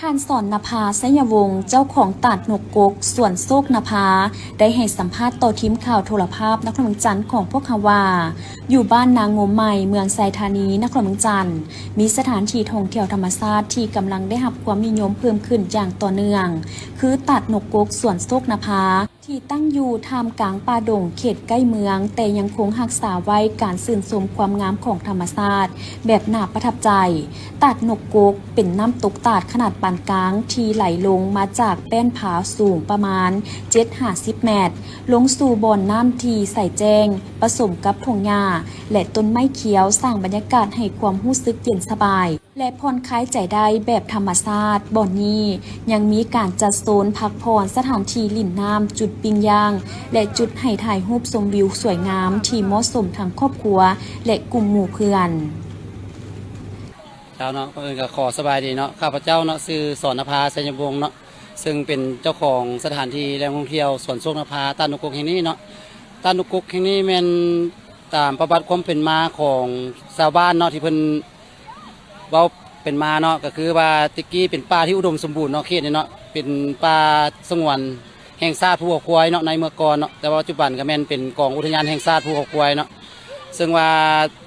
ທ່ານ ສອນນະພາ ໄຊຍະວົງ ເຈົ້າຂອງຕາດນົກກົກ ສວນໂຊກນະພາ ໄດ້ໃຫ້ສຳພາດຕໍ່ທີມຂ່າວໂທລະພາບນະຄອນຫຼວງວຽງຈັນຂອງພວກເຮົາວ່າ ຢູ່ບ້ານນາງົມໃໝ່ ເມືອງໄຊທານີ ນະຄອນຫຼວງວຽງຈັນ ມີສະຖານທີ່ທ່ອງທ່ຽວທຳມະຊາດທີ່ກຳລັງໄດ້ຮັບຄວາມນິຍົມເພີ່ມຂຶ້ນຢ່າງຕໍ່ເນື່ອງ ຄືຕາດນົກກົກ ສວນໂຊກນະພາ ທີ່ຕັ້ງຢູ່ທ່າມກາງປ່າດົງເຂດໃກ້ເມືອງ, ແຕ່ຍັງຄົງຮັກສາໄວ້ການຊື່ນຊົມຄວາມງາມຂອງທຳມະຊາດແບບໜ້າປະທັບໃຈ. ຕາດນົກກົກ ເປັນນ້ຳຕົກຕາດຂະໜາດປານກາງທີ່ໄຫຼລົງມາຈາກແປ້ນຜາສູງປະມານເຈັດຫາສິບແມັດ ລົງສູ່ບ່ອນນ້ຳທີ່ໃສແຈ້ງ ປະສົມກັບທົ່ງຫຍ້າ ແລະ ຕົ້ນໄມ້ຂຽວ ສ້າງບັນຍາກາດໃຫ້ຄວາມຮູ້ສຶກເຢັນສະບາຍ ແລະ ຜ່ອນຄາຍໃຈໄດ້ແບບທຳມະຊາດ. ບ່ອນນີ້ຍັງມີການຈັດໂຊນພັກຜ່ອນ, ສະຖານທີ່ຫຼິ້ນນ້ຳ, ຈຸດປີ້ງຍ່າງ ແລະ ຈຸດໃຫ້ຖ່າຍຮູບຊົມວິວສວຍງາມທີ່ເໝາະສົມທັງຄອບຄົວ ແລະ ກຸ່ມໝູ່ເພື່ອນ. ເຈົ້າເນາະ ກ່ອນອື່ນກໍຂໍສະບາຍດີເນາະ, ຂ້າພະເຈົ້າເນາະ ຊື່ ສອນນະພາ ໄຊຍະວົງເນາະ, ເຊິ່ງເປັນເຈົ້າຂອງສະຖານທີ່ແຫຼ່ງທ່ອງທ່ຽວສວນໂຊກນະພາ ຕາດນົກກົກແຫ່ງນີ້ເນາະ. ຕາດນົກກົກແຫ່ງນີ້ແມ່ນຕາມປະຫວັດຄວາມເປັນມາຂອງຊາວບ້ານເນາະ ທີ່ເພິ່ນເວົ້າເປັນມາເນາະ, ກໍຄືວ່າແຕ່ກີ້ເປັນປ່າທີ່ອຸດົມສົມບູນເນາະ ເຂດນີ້ເນາະ, ເປັນປ່າສະຫງວນ ແຫ່ງຊາດພູເຂົາຄວາຍເນາະ ໃນເມື່ອກ່ອນເນາະ, ແຕ່ວ່າປັດຈຸບັນກໍແມ່ນເປັນກອງອຸທະຍານແຫ່ງຊາດພູເຂົາຄວາຍເນາະ. ເຊິ່ງວ່າ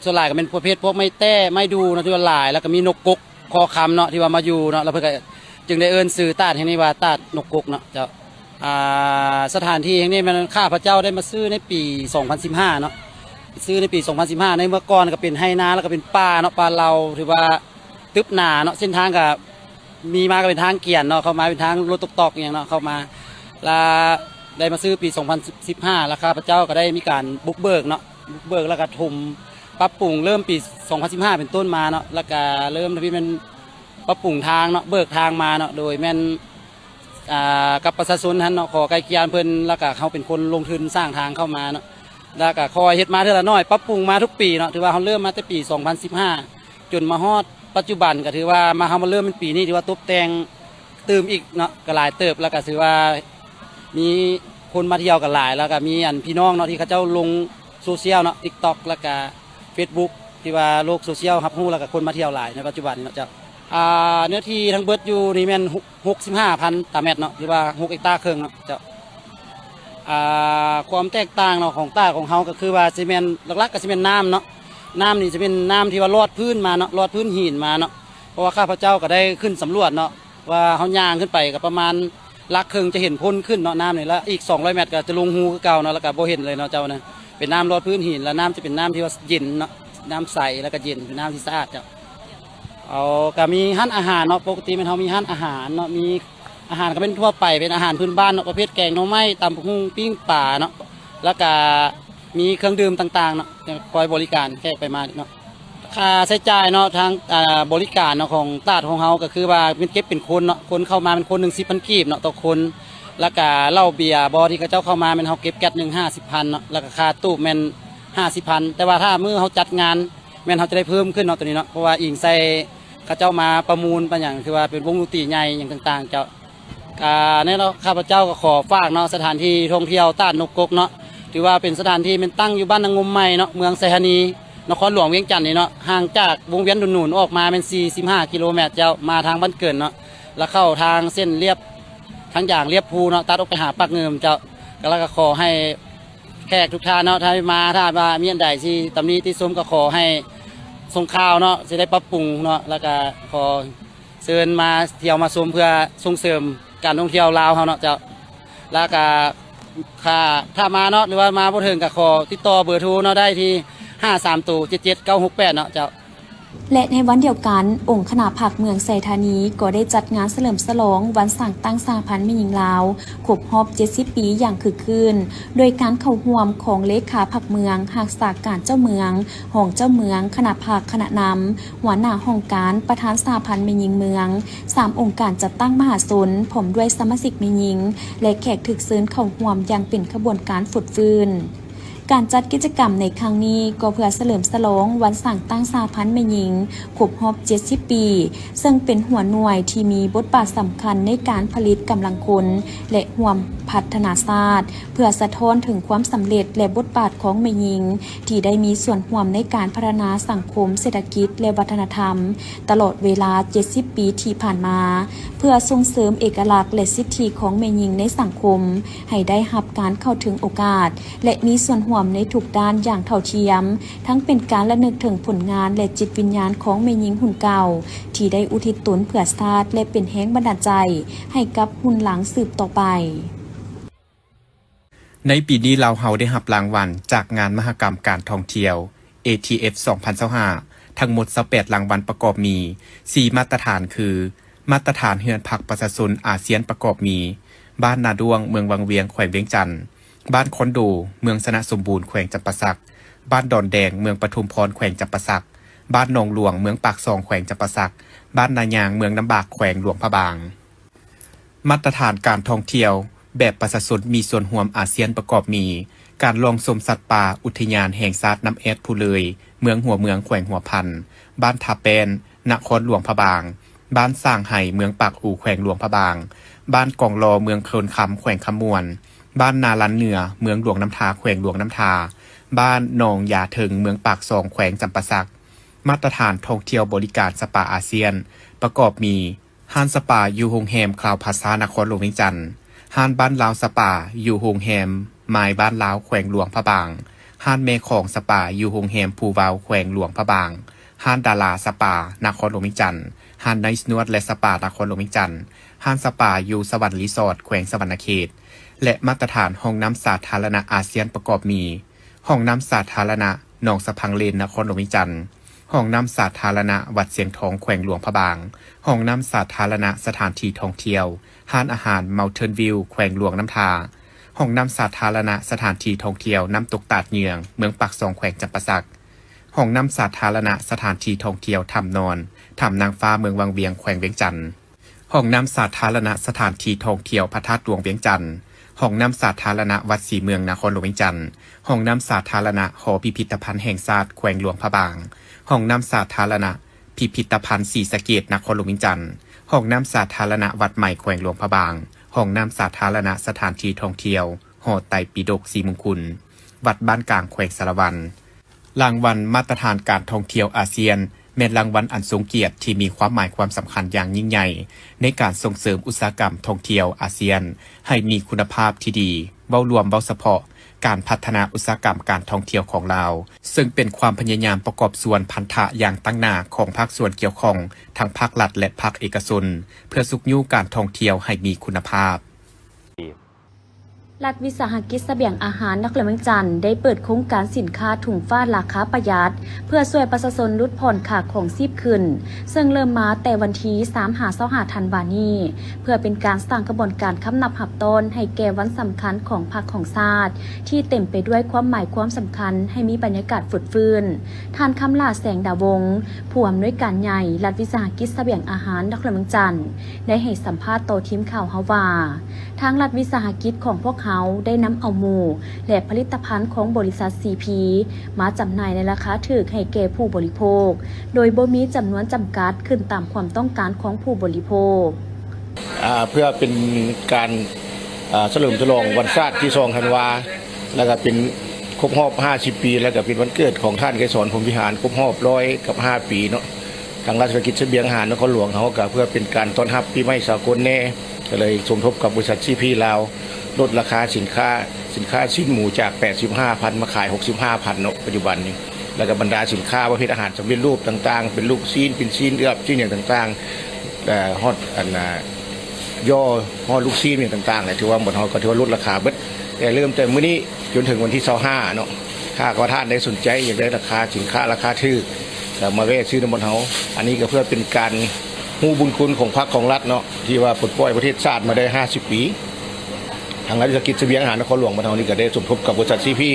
ສ່ວນຫຼາຍກໍແມ່ນປະເພດພວກໄມ້ແຕ້ ໄມ້ດູ່ເນາະ ທີ່ວ່າຫຼາຍ, ແລ້ວກໍມີນົກກົກຄໍຄຳເນາະ ທີ່ວ່າມາຢູ່ເນາະ, ແລ້ວເພິ່ນກໍຈຶ່ງໄດ້ເອີ້ນຊື່ຕາດແຫ່ງນີ້ວ່າຕາດນົກກົກເນາະເຈົ້າ. ອ່າ ສະຖານທີ່ແຫ່ງນີ້ແມ່ນຂ້າພະເຈົ້າໄດ້ມາຊື້ໃນປີສອງພັນສິບຫ້າເນາະ, ຊື້ໃນປີສອງພັນສິບຫ້າ. ໃນເມື່ອກ່ອນກໍເປັນໄຮ່ນາ ແລ້ວກໍເປັນປ່າເນາະ, ປ່າເຫຼົ່າ ຖືວ່າຕຶບໜາເນາະ, ເສັ້ນທາງກໍ ມີມາກໍເປັນທາງກຽນເນາະ, ເຂົ້າມາເປັນທາງລົດຕອກໆ ອີ່ຫຍັງເນາະ, ເຂົ້າມາ ລະໄດ້ມາຊື້ປີສອງພັນສິບຫ້າ ລະຂ້າພະເຈົ້າກໍໄດ້ມີການບຸກເບີກເນາະ, ບຸກເບີກ ລະກະຖົມປັບປຸງເລີ່ມປີສອງພັນສິບຫ້າເປັນຕົ້ນມາເນາະ, ລະກະເລີ່ມທຳອິດແມ່ນປັບປຸງທາງເນາະ, ເບີກທາງມາເນາະ, ໂດຍແມ່ນ ອ່າ ກັບປະຊາຊົນຫັ້ນເນາະ, ຂໍໄກ່ເກ່ຍເພິ່ນ ລະກະເຮົາເປັນຄົນລົງທຶນສ້າງທາງເຂົ້າມາເນາະ, ລະກະຄ່ອຍເຮັດມາເທື່ອລະໜ້ອຍ, ປັບປຸງມາທຸກປີເນາະ, ຖືວ່າເຮົາເລີ່ມມາແຕ່ປີສອງພັນສິບຫ້າ ຈົນມາຮອດປັດຈຸບັນ ກໍຖືວ່າມາ ເຮົາມາເລີ່ມເປັນປີນີ້ ຖືວ່າຕົບແຕ່ງຕື່ມອີກເນາະ ກໍຫຼາຍເຕີບ, ແລ້ວກໍຖືວ່າມີຄົນມາທ່ຽວກໍຫຼາຍ, ແລ້ວກໍມີອັນພີ່ນ້ອງເນາະ ທີ່ເຂົາເຈົ້າລົງໂຊຊຽວເນາະ ຕິກຕັອກ ແລ້ວກໍເຟສບຸກ ທີ່ວ່າໂລກໂຊຊຽວຮັບຮູ້, ແລ້ວກໍຄົນມາທ່ຽວຫຼາຍໃນປັດຈຸບັນເນາະເຈົ້າ. ອ່າ ເນື້ອທີ່ທັງເບິດຢູ່ນີ້ແມ່ນ ຫົກ ຫົກສິບຫ້າພັນຕາແມັດເນາະ ຫຼືວ່າຫົກເຮັກຕາເຄິ່ງເນາະເຈົ້າ. ອ່າ ຄວາມແຕກຕ່າງເນາະ ຂອງຕາດຂອງເຮົາກໍຄືວ່າຊິແມ່ນ ຫຼັກໆກໍຊິແມ່ນນ້ຳເນາະ, ນ້ຳນີ້ຈະເປັນນ້ຳທີ່ວ່າລອດພື້ນມາເນາະ, ລອດພື້ນຫີນມາເນາະ, ເພາະວ່າຂ້າພະເຈົ້າກໍໄດ້ຂຶ້ນສຳຫຼວດເນາະ ວ່າເຮົາຍ່າງຂຶ້ນໄປກໍປະມານຫຼັກເຄິ່ງຈະເຫັນພົ້ນຂຶ້ນເນາະ, ນ້ຳນີ້ລະອີກສອງຮ້ອຍແມັດກໍຈະລົງຮູຄືເກົ່າເນາະ, ແລ້ວກໍບໍ່ເຫັນເລີຍເນາະເຈົ້ານະ. ເປັນນ້ຳລອດພື້ນຫີນ ແລະ ນ້ຳຈະເປັນນ້ຳທີ່ວ່າເຢັນເນາະ, ນ້ຳໃສ ແລ້ວກໍເຢັນ ເປັນນ້ຳທີ່ສະອາດເຈົ້າ. ເຮົາກໍມີຮ້ານອາຫານເນາະ, ປົກກະຕິແມ່ນເຮົາມີຮ້ານອາຫານເນາະ, ມີອາຫານກໍເປັນທົ່ວໄປ ເປັນອາຫານພື້ນບ້ານເນາະ, ປະເພດແກງໜໍ່ໄມ້, ຕຳບັກຫຸ່ງ, ປີ້ງປາເນາະ, ແລ້ວກໍມີເຄື່ອງດື່ມຕ່າງໆເນາະ, ຄອຍບໍລິການແຂກໄປມາເນາະ. ຄ່າໃຊ້ຈ່າຍເນາະ ທາງ ອ່າ ບໍລິການເນາະ ຂອງຕາດຂອງເຮົາ ກໍຄືວ່າແມ່ນເກັບເປັນຄົນເນາະ, ຄົນເຂົ້າມາແມ່ນຄົນໜຶ່ງສິບພັນກີບເນາະ ຕໍ່ຄົນ, ແລ້ວກໍເຫຼົ້າເບຍບໍ່ ທີ່ເຂົາເຈົ້າເຂົ້າມາແມ່ນເຮົາເກັບແກັດໜຶ່ງຫ້າສິບພັນເນາະ, ແລ້ວກໍຄ່າຕູບແມ່ນຫ້າສິບພັນ, ແຕ່ວ່າຖ້າມື້ເຮົາຈັດງານ ແມ່ນເຮົາຈະໄດ້ເພີ່ມຂຶ້ນເນາະ ໂຕນີ້ເນາະ, ເພາະວ່າອີງໃສ່ເຂົາເຈົ້າມາປະມູນປະຫຍັງ ຄືວ່າເປັນວົງດົນຕີໃຫຍ່ຫຍັງຕ່າງໆ ເຈົ້າ. ກະແນ່ເນາະ ຂ້າພະເຈົ້າກໍຂໍຝາກເນາະ ສະຖານທີ່ທ່ອງທ່ຽວຕາດນົກກົກເນາະ, ຖືວ່າເປັນສະຖານທີ່ແມ່ນຕັ້ງຢູ່ບ້ານນາງົມໃໝ່ເນາະ ເມືອງໄຊທານີ ນະຄອນຫຼວງວຽງຈັນນີ້ເນາະ, ຫ່າງຈາກວົງວຽນດົນໜູນອອກມາແມ່ນສີ່ສິບຫ້າກິໂລແມັດເຈົ້າ, ມາທາງບ້ານເກີນເນາະ, ແລ້ວເຂົ້າທາງເສັ້ນລຽບ ທາງຢາງລຽບພູເນາະ, ຕັດອອກໄປຫາປາກງື່ມເຈົ້າ. ກໍ ແລ້ວກໍຂໍໃຫ້ ແຂກທຸກທ່ານເນາະ ຖ້າມາ ຖ້າວ່າມີອັນໃດທີ່ຕຳໜິຕິຊົມ ກໍຂໍໃຫ້ສົ່ງຂ່າວເນາະ, ຊິໄດ້ປັບປຸງເນາະ, ແລ້ວກໍຂໍເຊີນມາທ່ຽວມາຊົມ ເພື່ອສົ່ງເສີມການທ່ອງທ່ຽວລາວເຮົາເນາະເຈົ້າ. ແລ້ວກໍຖ້າ ຖ້າມາເນາະ ຫຼືວ່າມາບໍ່ເຖິງ ກໍຂໍຕິດຕໍ່ເບີໂທເນາະ ໄດ້ທີ່ຫ້າສາມໂຕ ເຈັດເຈັດເກົ້າຫົກແປດເນາະເຈົ້າ. ແລະ ໃນວັນດຽວກັນ, ອົງຄະນະພັກເມືອງໄຊທານີ ກໍໄດ້ຈັດງານສະເຫຼີມສະຫຼອງວັນສ້າງຕັ້ງສະຫະພັນແມ່ຍິງລາວ ຄົບຮອບເຈັດສິບປີຢ່າງຄຶກຄື້ນ, ໂດຍການເຂົ້າຮ່ວມຂອງເລຂາພັກເມືອງ, ຮັກສາການເຈົ້າເມືອງ, ຮອງເຈົ້າເມືອງ, ຄະນະພັກ, ຄະນະນຳ, ຫົວໜ້າຫ້ອງການ, ປະທານສະຫະພັນແມ່ຍິງເມືອງ, ສາມອົງການຈັດຕັ້ງມະຫາຊົນ, ພ້ອມດ້ວຍສະມາຊິກແມ່ຍິງ ແລະ ແຂກຖືກເຊີນເຂົ້າຮ່ວມຢ່າງເປັນຂະບວນການຟົດຟື້ນ. ການຈັດກິດຈະກຳໃນຄັ້ງນີ້ກໍເພື່ອສະເຫຼີມສະຫຼອງວັນສ້າງຕັ້ງສະຫະພັນແມ່ຍິງຄົບຮອບເຈັດສິບປີ, ເຊິ່ງເປັນຫົວໜ່ວຍທີ່ມີບົດບາດສຳຄັນໃນການຜະລິດກຳລັງຄົນ ແລະ ຮ່ວມພັດທະນາຊາດ, ເພື່ອສະທ້ອນເຖິງຄວາມສຳເລັດ ແລະ ບົດບາດຂອງແມ່ຍິງ ທີ່ໄດ້ມີສ່ວນຮ່ວມໃນການພັດທະນາສັງຄົມ, ເສດຖະກິດ ແລະ ວັດທະນະທຳ ຕະຫຼອດເວລາເຈັດສິບປີທີ່ຜ່ານມາ, ເພື່ອສົ່ງເສີມເອກະລັກ ແລະ ສິດທິຂອງແມ່ຍິງໃນສັງຄົມ ໃຫ້ໄດ້ຮັບການເຂົ້າເຖິງໂອກາດ ແລະ ມີສ່ວນຮ່ວມໃນທຸກດ້ານຢ່າງເທົ່າທຽມ, ທັງເປັນການລະນຶກເຖິງຜົນງານ ແລະ ຈິດວິນຍານຂອງແມ່ຍິງຮຸ່ນເກົ່າ ທີ່ໄດ້ອຸທິດຕົນເພື່ອຊາດ ແລະ ເປັນແຮງບັນດານໃຈໃຫ້ກັບຮຸ່ນຫຼັງສືບຕໍ່ໄປ. ໃນປີນີ້ລາວເຮົາໄດ້ຮັບລາງວັນຈາກງານມະຫະກຳການທ່ອງທ່ຽວ ເອທີເອັຟ ສອງພັນຊາວຫ້າ ທັງໝົດຊາວແປດລາງວັນ ປະກອບມີສີ່ມາດຕະຖານຄື ມາດຕະຖານເຮືອນພັກປະຊາຊົນອາຊຽນ ປະກອບມີ ບ້ານນາດ້ວງ ເມືອງວັງວຽງ ແຂວງວຽງຈັນ, ບ້ານຄອນໂດ ເມືອງຊະນະສົມບູນ ແຂວງຈຳປາສັກ, ບ້ານດອນແດງ ເມືອງປະທຸມພອນ ແຂວງຈຳປາສັກ, ບ້ານໜອງຫຼວງ ເມືອງປາກຊ່ອງ ແຂວງຈຳປາສັກ, ບ້ານນາຍາງ ເມືອງນ້ຳບາກ ແຂວງຫຼວງພະບາງ. ມາດຕະຖານການທ່ອງທ່ຽວແບບປະຊາຊົນມີສ່ວນຮ່ວມອາຊຽນ ປະກອບມີ ການລ່ອງຊົມສັດປ່າ ອຸດທະຍານແຫ່ງຊາດນ້ຳແອດພູເລີຍ ເມືອງຫົວເມືອງ ແຂວງຫົວພັນ, ບ້ານທ່າແປ້ນ ນະຄອນຫຼວງພະບາງ, ບ້ານສ້າງໄຮ ເມືອງປາກອູ ແຂວງຫຼວງພະບາງ, ບ້ານກອງລໍ ເມືອງໂພນຄຳ ແຂວງຄຳມ່ວນ, ບ້ານນາລານເໜືອ ເມືອງຫຼວງນ້ຳທາ ແຂວງຫຼວງນ້ຳທາ, ບ້ານໜອງຢາເທິງ ເມືອງປາກຊ່ອງ ແຂວງຈຳປາສັກ. ມາດຕະຖານທ່ອງທ່ຽວບໍລິການສະປາອາຊຽນ ປະກອບມີ ຮ້ານສະປາຢູ່ໂຮງແຮມຄລາວພາຊາ ນະຄອນຫຼວງວຽງຈັນ, ຮ້ານບ້ານລາວສະປາຢູ່ໂຮງແຮມມາຍບ້ານລາວ ແຂວງຫຼວງພະບາງ, ຮ້ານແມ່ຂອງສະປາຢູ່ໂຮງແຮມພູວາວ ແຂວງຫຼວງພະບາງ, ຮ້ານດາລາສະປາ ນະຄອນຫຼວງວຽງຈັນ, ຮ້ານໄນສະນວດ ແລະ ສະປາ ນະຄອນຫຼວງວຽງຈັນ, ຮ້ານສະປາຢູ່ສະຫວັນຣີສອດ ແຂວງສະຫວັນນະເຂດ ແລະ ມາດຕະຖານຫ້ອງນ້ຳສາທາລະນະອາຊຽນ ປະກອບມີ ຫ້ອງນ້ຳສາທາລະນະໜອງສະພັງເລນ ນະຄອນຫຼວງວຽງຈັນ, ຫ້ອງນ້ຳສາທາລະນະວັດຊຽງທອງ ແຂວງຫຼວງພະບາງ, ຫ້ອງນ້ຳສາທາລະນະສະຖານທີ່ທ່ອງທ່ຽວ, ຮ້ານອາຫານເມົາເທີນວິວ ແຂວງຫຼວງນ້ຳທາ, ຫ້ອງນ້ຳສາທາລະນະສະຖານທີ່ທ່ອງທ່ຽວນ້ຳຕົກຕາດເຍືອງ ເມືອງປາກຊ່ອງ ແຂວງຈຳປາສັກ, ຫ້ອງນ້ຳສາທາລະນະສະຖານທີ່ທ່ອງທ່ຽວຖ້ຳນອນ ຖ້ຳນາງຟ້າ ເມືອງວັງວຽງ ແຂວງວຽງຈັນ. ຫ້ອງນ້ຳສາທາລະນະສະຖານທີ່ທ່ອງທ່ຽວພະທາດຫຼວງວຽງຈັນ, ຫ້ອງນ້ຳສາທາລະນະວັດສີເມືອງ ນະຄອນຫຼວງວຽງຈັນ, ຫ້ອງນ້ຳສາທາລະນະຫໍພິພິດຕະພັນແຫ່ງຊາດ ແຂວງຫຼວງພະບາງ, ຫ້ອງນ້ຳສາທາລະນະພິພິດຕະພັນສີສະເກດ ນະຄອນຫຼວງວຽງຈັນ, ຫ້ອງນ້ຳສາທາລະນະວັດໃໝ່ ແຂວງຫຼວງພະບາງ, ຫ້ອງນ້ຳສາທາລະນະສະຖານທີ່ທ່ອງທ່ຽວຫໍໄຕປິດົກສີມຸງຄຸນ, ວັດບ້ານກາງ ແຂວງສາລະວັນ. ລາງວັນມາດຕະຖານການທ່ອງທ່ຽວອາຊຽນ ແມ່ນລາງວັນອັນຊົງກຽດທີ່ມີຄວາມໝາຍຄວາມສຳຄັນຢ່າງຍິ່ງໃຫຍ່ ໃນການສົ່ງເສີມອຸດສາຫະກຳທ່ອງທ່ຽວອາຊຽນໃຫ້ມີຄຸນນະພາບທີ່ດີ. ເວົ້າລວມ, ເວົ້າສະເພາະ, ການພັດທະນາອຸດສາຫະກຳການທ່ອງທ່ຽວຂອງລາວ, ເຊິ່ງເປັນຄວາມພະຍາຍາມປະກອບສ່ວນພັນທະຢ່າງຕັ້ງໜ້າຂອງພາກສ່ວນກ່ຽວຂ້ອງ ທັງພາກລັດ ແລະ ພາກເອກະຊົນ ເພື່ອຊຸກຍູ້ການທ່ອງທ່ຽວໃຫ້ມີຄຸນນະພາບ. ລັດວິສາຫະກິດສະບຽງອາຫານນະຄອນຫຼວງວຽງຈັນ ໄດ້ເປີດໂຄງການສິນຄ້າຖົງຟ້າລາຄາປະຢັດ ເພື່ອຊ່ວຍປະຊາຊົນຫຼຸດຜ່ອນຄ່າຄອງຊີບຂຶ້ນ, ເຊິ່ງເລີ່ມມາແຕ່ວັນທີສາມຫາຊາວຫ້າທັນວານີ້, ເພື່ອເປັນການສ້າງຂະບວນການຄຳນັບຮັບຕ້ອນໃຫ້ແກ່ວັນສຳຄັນຂອງພັກຂອງຊາດ ທີ່ເຕັມໄປດ້ວຍຄວາມໝາຍຄວາມສຳຄັນ ໃຫ້ມີບັນຍາກາດຟົດຟື້ນ. ທ່ານ ຄຳຫຼ້າ ແສງດາວົງ ຜູ້ອຳນວຍການໃຫຍ່ລັດວິສາຫະກິດສະບຽງອາຫານນະຄອນຫຼວງວຽງຈັນ ໄດ້ໃຫ້ສຳພາດຕໍ່ທີມຂ່າວເຮົາວ່າ, ທາງລັດວິສາຫະກິດຂອງພວກເຮົາໄດ້ນຳເອົາໝູ ແລະ ຜະລິດຕະພັນຂອງບໍລິສັດ ຊີ ພີ ມາຈຳໜ່າຍໃນລາຄາຖືກໃຫ້ແກ່ຜູ້ບໍລິໂພກ, ໂດຍບໍ່ມີຈຳນວນຈຳກັດ, ຂຶ້ນຕາມຄວາມຕ້ອງການຂອງຜູ້ບໍລິໂພກ. ອ່າ ເພື່ອເປັນການ ອ່າ ສະເຫຼີມສະຫຼອງວັນຊາດທີສອງທັນວາ ແລ້ວກະເປັນຄົບຮອບຫ້າສິບປີ ແລ້ວກະເປັນວັນເກີດຂອງທ່ານໄກສອນ ພົມວິຫານ ຄົບຮອບຮ້ອຍກັບຫ້າປີເນາະ. ທາງລັດວິສາຫະກິດສະບຽງອາຫານນະຄອນຫຼວງເຮົາກະເພື່ອເປັນການຕ້ອນຮັບປີໃໝ່ສາກົນແດ່ ກະເລີຍສົມທົບກັບບໍລິສັດ ຊີ ພີ ລາວ ລົດລາຄາສິນຄ້າ ສິນຄ້າຊີ້ນໝູຈາກແປດສິບຫ້າພັນ ມາຂາຍຫົກສິບຫ້າພັນເນາະ ປັດຈຸບັນນີ້. ແລ້ວກະບັນດາສິນຄ້າປະເພດອາຫານສຳເລັດຮູບຕ່າງໆ ເປັນລູກຊີ້ນ ເປັນຊີ້ນເອືອບ ຊີ້ນຫຍັງຕ່າງໆ ເອີ ຮອດອັນນ່າ ຍໍຮອດລູກຊີ້ນຫຍັງຕ່າງໆ ຖືວ່າບ່ອນເຮົາກະຖືວ່າລົດລາຄາເບິດ ແຕ່ເລີ່ມແຕ່ມື້ນີ້ຈົນເຖິງວັນທີຊາວຫ້າເນາະ. ຖ້າວ່າທ່ານໃດສົນໃຈຢາກໄດ້ລາຄາສິນຄ້າລາຄາຖືກ ກະມາແວ່ຊື້ນຳບ່ອນເຮົາ. ອັນນີ້ກະເພື່ອເປັນການຮູ້ບຸນຄຸນຂອງພັກຂອງລັດເນາະ ທີ່ວ່າປົດປ່ອຍປະເທດຊາດມາໄດ້ຫ້າສິບປີ. ທາງລັດວິສາຫະກິດສະບຽງອາຫານນະຄອນຫຼວງບ້ານເຮົານີ້ກະໄດ້ສົມທົບກັບບໍລິສັດ ຊີ ພີ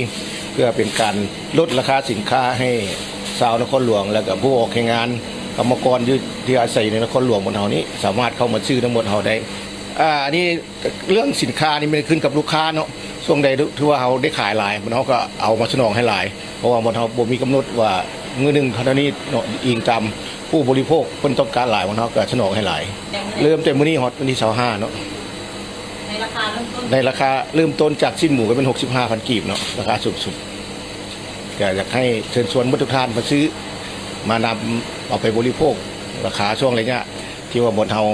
ເພື່ອເປັນການ ລົດລາຄາສິນຄ້າໃຫ້ຊາວນະຄອນຫຼວງ ແລະກະຜູ້ອອກແຮງງານ ກຳມະກອນຢູ່ທີ່ອາໄສຢູ່ໃນນະຄອນຫຼວງບ້ານເຮົານີ້ ສາມາດເຂົ້າມາຊື້ນຳບ່ອນເຮົາໄດ້. ອາ ອັນນີ້ເລື່ອງສິນຄ້ານີ້ແມ່ນຂຶ້ນກັບລູກຄ້າເນາະ. ຊ່ວງໃດທີ່ວ່າເຮົາໄດ້ຂາຍຫຼາຍ ໝູ່ເຮົາກໍເອົາມາສະໜອງໃຫ້ຫຼາຍ ເພາະວ່າໝູ່ເຮົາບໍ່ມີກຳນົດວ່າມື້ໜຶ່ງເທົ່ານີ້ເນາະ ອີງຕາມຜູ້ບໍລິໂພກເພິ່ນຕ້ອງການຫຼາຍ ໝູ່ເຮົາກໍສະໜອງໃຫ້ຫຼາຍ. ເລີ່ມແຕ່ມື້ນີ້ຮອດວັນທີຊາວຫ້າເນາະ ໃນລາຄາເລີ່ມຕົ້ນ ໃນລາຄາເລີ່ມຕົ້ນຈາກຊີ້ນໝູກໍແມ່ນຫົກສິບຫ້າພັນກີບເນາະ ລາຄາສູງສຸດ. ກໍຢາກໃຫ້ເຊີນຊວນເບິດທຸກທ່ານມາຊື້ ມານຳເອົາໄປບໍລິໂພກ ລາຄາຊ່ວງໄລຍະທີ່ວ່າໝູ່ເຮົາ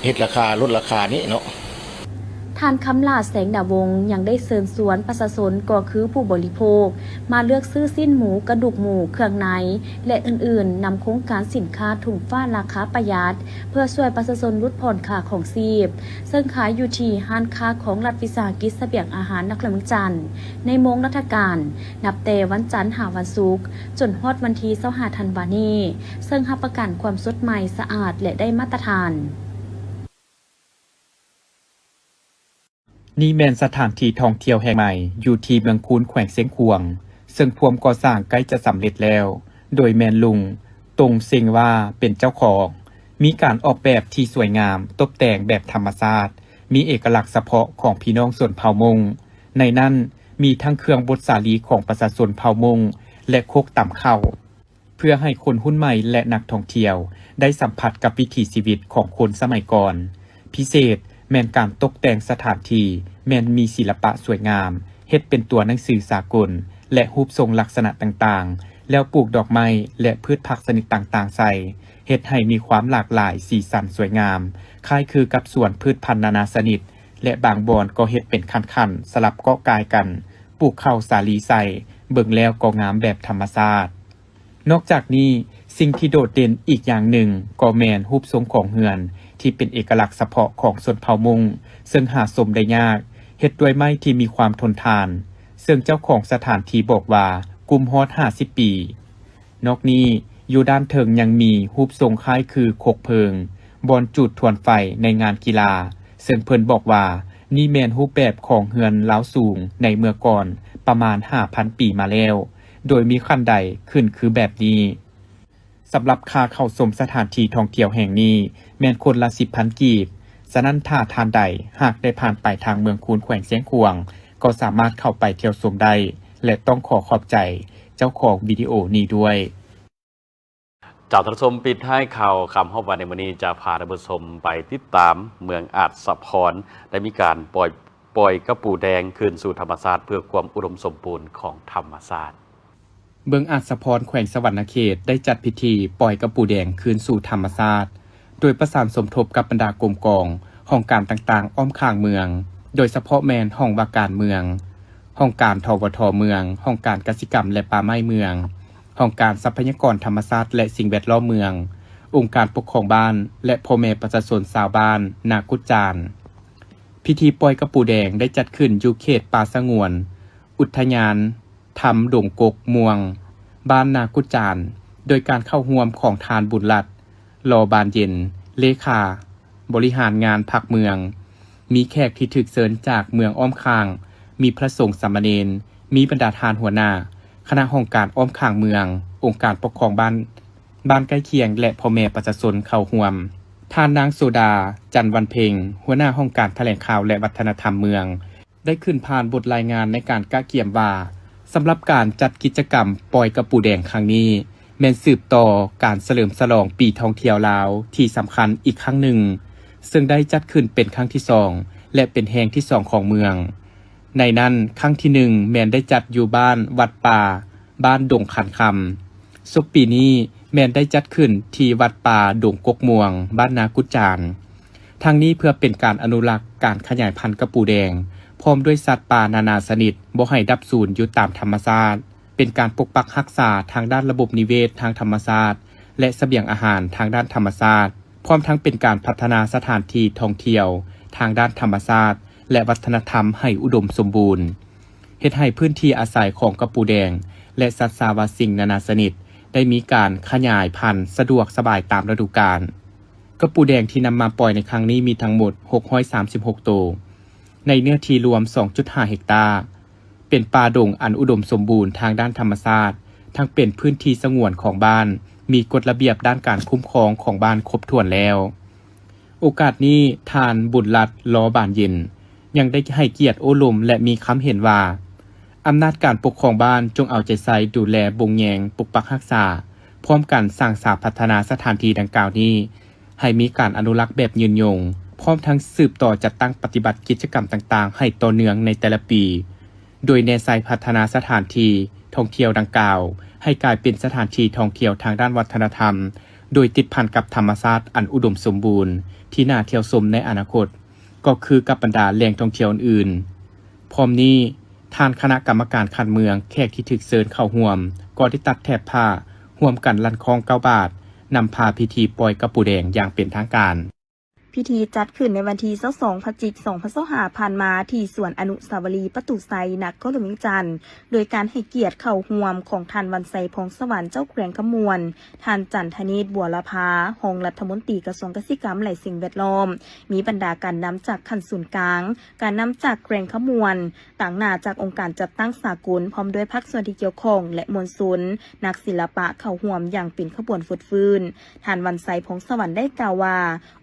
ເຮັດລາຄາ ລົດລາຄານີ້ເນາະ. ທ່ານ ຄຳຫຼ້າ ແສງດາວົງ ຍັງໄດ້ເຊີນຊວນປະຊາຊົນ ກໍຄືຜູ້ບໍລິໂພກ ມາເລືອກຊື້ຊີ້ນໝູ, ກະດູກໝູ, ເຄື່ອງໃນ ແລະ ອື່ນໆ ນຳໂຄງການສິນຄ້າຖົງຟ້າລາຄາປະຢັດ ເພື່ອຊ່ວຍປະຊາຊົນຫຼຸດຜ່ອນຄ່າຄອງຊີບ, ເຊິ່ງຂາຍຢູ່ທີ່ຮ້ານຄ້າຂອງລັດວິສາຫະກິດສະບຽງອາຫານນະຄອນຫຼວງວຽງຈັນ ໃນໂມງລັດຖະການ ນັບແຕ່ວັນຈັນຫາວັນສຸກ ຈົນຮອດວັນທີຊາວຫ້າທັນວານີ້ ເຊິ່ງຮັບປະກັນຄວາມສົດໃໝ່, ສະອາດ ແລະ ໄດ້ມາດຕະຖານ. ນີ້ແມ່ນສະຖານທີ່ທ່ອງທ່ຽວແຫ່ງໃໝ່ ຢູ່ທີ່ເມືອງຄູນ ແຂວງຊຽງຂວາງ ເຊິ່ງພວມກໍ່ສ້າງໃກ້ຈະສຳເລັດແລ້ວ ໂດຍແມ່ນລຸງ ຕົງ ເຊັງຫວ້າ ເປັນເຈົ້າຂອງ. ມີການອອກແບບທີ່ສວຍງາມ, ຕົບແຕ່ງແບບທຳມະຊາດ, ມີເອກະລັກສະເພາະຂອງພີ່ນ້ອງຊົນເຜົ່າມົ້ງ. ໃນນັ້ນມີທັງເຄື່ອງບົດສາລີຂອງປະຊາຊົນເຜົ່າມົ້ງ ແລະ ຄົກຕຳເຂົ້າ. ເພື່ອໃຫ້ຄົນຮຸ່ນໃໝ່ ແລະ ນັກທ່ອງທ່ຽວໄດ້ສຳຜັດກັບວິຖີຊີວິດຂອງຄົນສະໄໝກ່ອນ. ພິເສດແມ່ນການຕົກແຕ່ງສະຖານທີ່ແມ່ນມີສິລະປະສວຍງາມ, ເຮັດເປັນຕົວໜັງສືສາກົນ ແລະ ຮູບຊົງລັກສະນະຕ່າງໆ, ແລ້ວປູກດອກໄມ້ ແລະ ພືດຜັກຊະນິດຕ່າງໆໃສ່, ເຮັດໃຫ້ມີຄວາມຫຼາກຫຼາຍສີສັນສວຍງາມ, ຄ້າຍຄືກັບສວນພືດພັນນານາຊະນິດ ແລະ ບາງບ່ອນກໍເຮັດເປັນຂັ້ນໆ ສະຫຼັບເກາະກ່າຍກັນ, ປູກເຂົ້າສາລີໃສ່, ເບິ່ງແລ້ວກໍງາມແບບທຳມະຊາດ. ນອກຈາກນີ້, ສິ່ງທີ່ໂດດເດັ່ນອີກຢ່າງໜຶ່ງກໍແມ່ນຮູບຊົງຂອງເຮືອນທີ່ເປັນເອກະລັກສະເພາະຂອງຊົນເຜົ່າມົ້ງ, ເຊິ່ງຫາຊົມໄດ້ຍາກ, ເຮັດດ້ວຍໄມ້ທີ່ມີຄວາມທົນທານ, ເຊິ່ງເຈົ້າຂອງສະຖານທີ່ບອກວ່າກຸ້ມຮອດຫ້າສິບປີ. ນອກນີ້, ຢູ່ດ້ານເທິງຍັງມີຮູບຊົງຄ້າຍຄືຄົກເພີງ, ບ່ອນຈູດທວນໄຟໃນງານກິລາ, ເຊິ່ງເພິ່ນບອກວ່ານີ້ແມ່ນຮູບແບບຂອງເຮືອນລາວສູງໃນເມື່ອກ່ອນປະມານຫ້າພັນປີມາແລ້ວ. ໂດຍມີຂັ້ນໄດຂຶ້ນຄືແບບນີ້. ສຳລັບຄ່າເຂົ້າຊົມສະຖານທີ່ທ່ອງທ່ຽວແຫ່ງນີ້ແມ່ນຄົນລະສິບພັນກີບ, ສະນັ້ນຖ້າທ່ານໃດຫາກໄດ້ຜ່ານໄປທາງເມືອງຄູນ ແຂວງຊຽງຂວາງ ກໍສາມາດເຂົ້າໄປທ່ຽວຊົມໄດ້ ແລະ ຕ້ອງຂໍຂອບໃຈເຈົ້າຂອງວິດີໂອນີ້ດ້ວຍ. ເຈົ້າ ທ່ານຜູ້ຊົມ, ປິດທ້າຍຂ່າວຄ່ຳຮອບວັນໃນມື້ນີ້ ຈະພາທ່ານຜູ້ຊົມໄປຕິດຕາມເມືອງອາດສະພອນ ໄດ້ມີການປ່ອຍ ປ່ອຍກະປູແດງຄືນສູ່ທຳມະຊາດ ເພື່ອຄວາມອຸດົມສົມບູນຂອງທຳມະຊາດ. ເມືອງອາດສະພອນ ແຂວງສະຫວັນນະເຂດ ໄດ້ຈັດພິທີປ່ອຍກະປູແດງຄືນສູ່ທຳມະຊາດ ໂດຍປະສານສົມທົບກັບບັນດາກົມກອງ, ຫ້ອງການຕ່າງໆອ້ອມຂ້າງເມືອງ, ໂດຍສະເພາະແມ່ນຫ້ອງວ່າການເມືອງ, ຫ້ອງການ ທວທ ເມືອງ, ຫ້ອງການກະສິກຳ ແລະ ປ່າໄມ້ເມືອງ, ຫ້ອງການຊັບພະຍາກອນທຳມະຊາດ ແລະ ສິ່ງແວດລ້ອມເມືອງ, ອົງການປົກຄອງບ້ານ ແລະ ພໍ່ແມ່ປະຊາຊົນຊາວບ້ານນາກຸດຈານ. ພິທີປ່ອຍກະປູແດງໄດ້ຈັດຂຶ້ນຢູ່ເຂດປ່າສະຫງວນ ອຸດທະຍານ ທຳດົງກົກມ່ວງ ບ້ານນາກຸດຈານ ໂດຍການເຂົ້າຮ່ວມຂອງທ່ານ ບຸນລັດ ຫຼໍ່ບານເຢັນ ເລຂາບໍລິຫານງານພັກເມືອງ, ມີແຂກທີ່ຖືກເຊີນຈາກເມືອງອ້ອມຂ້າງ, ມີພະສົງສາມະເນນ, ມີບັນດາທ່ານຫົວໜ້າຄະນະຫ້ອງການອ້ອມຂ້າງເມືອງ, ອົງການປົກຄອງບ້ານ, ບ້ານໃກ້ຄຽງ ແລະ ພໍ່ແມ່ປະຊາຊົນເຂົ້າຮ່ວມ. ທ່ານນາງ ໂສດາ ຈັນວັນເພັງ ຫົວໜ້າຫ້ອງການຖະແຫຼງຂ່າວ ແລະ ວັດທະນະທຳເມືອງ ໄດ້ຂຶ້ນຜ່ານບົດລາຍງານໃນການກະກຽມວ່າ, ສຳລັບການຈັດກິດຈະກຳປ່ອຍກະປູແດງຄັ້ງນີ້ ແມ່ນສືບຕໍ່ການສະເຫຼີມສະຫຼອງປີທ່ອງທ່ຽວລາວທີ່ສຳຄັນອີກຄັ້ງໜຶ່ງ, ເຊິ່ງໄດ້ຈັດຂຶ້ນເປັນຄັ້ງທີສອງ ແລະ ເປັນແຫ່ງທີສອງຂອງເມືອງ. ໃນນັ້ນ, ຄັ້ງທີໜຶ່ງແມ່ນໄດ້ຈັດຢູ່ບ້ານວັດປ່າ ບ້ານດົງຄັນຄຳ. ສົກປີນີ້ແມ່ນໄດ້ຈັດຂຶ້ນທີ່ວັດປ່າດົງກົກມ່ວງ ບ້ານນາກຸດຈານ. ທັງນີ້ເພື່ອເປັນການອະນຸລັກການຂະຫຍາຍພັນກະປູແດງ ພ້ອມດ້ວຍສັດປ່ານານາຊະນິດບໍ່ໃຫ້ດັບສູນຢູ່ຕາມທຳມະຊາດ, ເປັນການປົກປັກຮັກສາທາງດ້ານລະບົບນິເວດທາງທຳມະຊາດ ແລະ ສະບຽງອາຫານທາງດ້ານທຳມະຊາດ, ພ້ອມທັງເປັນການພັດທະນາສະຖານທີ່ທ່ອງທ່ຽວທາງດ້ານທຳມະຊາດ ແລະ ວັດທະນະທຳໃຫ້ອຸດົມສົມບູນ. ເຮັດໃຫ້ພື້ນທີ່ອາໄສຂອງກະປູແດງ ແລະ ສັດຊາວາສິ່ງນານາຊະນິດ ໄດ້ມີການຂະຫຍາຍພັນສະດວກສະບາຍຕາມລະດູການ. ກະປູແດງທີ່ນຳມາປ່ອຍໃນຄັ້ງນີ້ມີທັງໝົດຫົກຮ້ອຍສາມສິບຫົກໂຕ, ໃນເນື້ອທີ່ລວມສອງຈຸດຫ້າເຮັກຕາ, ເປັນປ່າດົງອັນອຸດົມສົມບູນທາງດ້ານທຳມະຊາດ, ທັງເປັນພື້ນທີ່ສະຫງວນຂອງບ້ານ, ມີກົດລະບຽບດ້ານການຄຸ້ມຄອງຂອງບ້ານຄົບຖ້ວນແລ້ວ. ໂອກາດນີ້, ທ່ານ ບຸນລັດ ລໍບານເຢັນ, ຍັງໄດ້ໃຫ້ກຽດໂອ້ລົມ ແລະ ມີຄຳເຫັນວ່າ ອຳນາດການປົກຄອງບ້ານຈົ່ງເອົາໃຈໃສ່ດູແລ, ບົງແຍງ, ປົກປັກຮັກສາ, ພ້ອມກັນສ້າງສາພັດທະນາສະຖານທີ່ດັ່ງກ່າວນີ້ ໃຫ້ມີການອະນຸລັກແບບຍືນຍົງ, ພ້ອມທັງສືບຕໍ່ຈັດຕັ້ງປະຕິບັດກິດຈະກຳຕ່າງໆໃຫ້ຕໍ່ເນື່ອງໃນແຕ່ລະປີ, ໂດຍແນໃສ່ພັດທະນາສະຖານທີ່ທ່ອງທ່ຽວດັ່ງກ່າວ ໃຫ້ກາຍເປັນສະຖານທີ່ທ່ອງທ່ຽວທາງດ້ານວັດທະນະທຳ, ໂດຍຕິດພັນກັບທຳມະຊາດອັນອຸດົມສົມບູນ ທີ່ໜ້າທ່ຽວຊົມໃນອະນາຄົດ ກໍຄືກັບບັນດາແຫຼ່ງທ່ອງທ່ຽວອື່ນໆ. ພ້ອມນີ້, ທ່ານຄະນະກຳມະການຂັ້ນເມືອງ, ແຂກທີ່ຖືກເຊີນເຂົ້າຮ່ວມ ກໍໄດ້ຕັດແຖບຜ້າ, ຮ່ວມກັນລັນຄ້ອງເກົ້າບາດ, ນຳພາພິທີປ່ອຍກະປູແດງຢ່າງເປັນທາງການ. ພິທີຈັດຂຶ້ນໃນວັນທີຊາວສອງ ພະຈິກ ສອງພັນຊາວຫ້າ ຜ່ານມາ ທີ່ສວນອະນຸສາວະລີປະຕູໄຊ ນະຄອນຫຼວງວຽງຈັນ, ໂດຍການໃຫ້ກຽດເຂົ້າຮ່ວມຂອງທ່ານ ວັນໄຊ ພອງສະຫວັນ ເຈົ້າແຂວງຄຳມ່ວນ, ທ່ານ ຈັນທະເນດ ບົວລະພາ ຮອງລັດຖະມົນຕີກະຊວງກະສິກຳ ແລະ ສິ່ງແວດລ້ອມ, ມີບັນດາການນຳຈາກຂັ້ນສູນກາງ, ການນຳຈາກແຂວງຄຳມ່ວນ, ຕາງໜ້າຈາກອົງການຈັດຕັ້ງສາກົນ ພ້ອມດ້ວຍພາກສ່ວນທີ່ກ່ຽວຂ້ອງ ແລະ ມວນຊົນ, ນັກສິລະປະເຂົ້າຮ່ວມຢ່າງເປັນຂະບວນຟົດຟື້ນ. ທ່ານ ວັນໄຊ ພອງສະຫວັນ ໄດ້ກ່າວວ່າ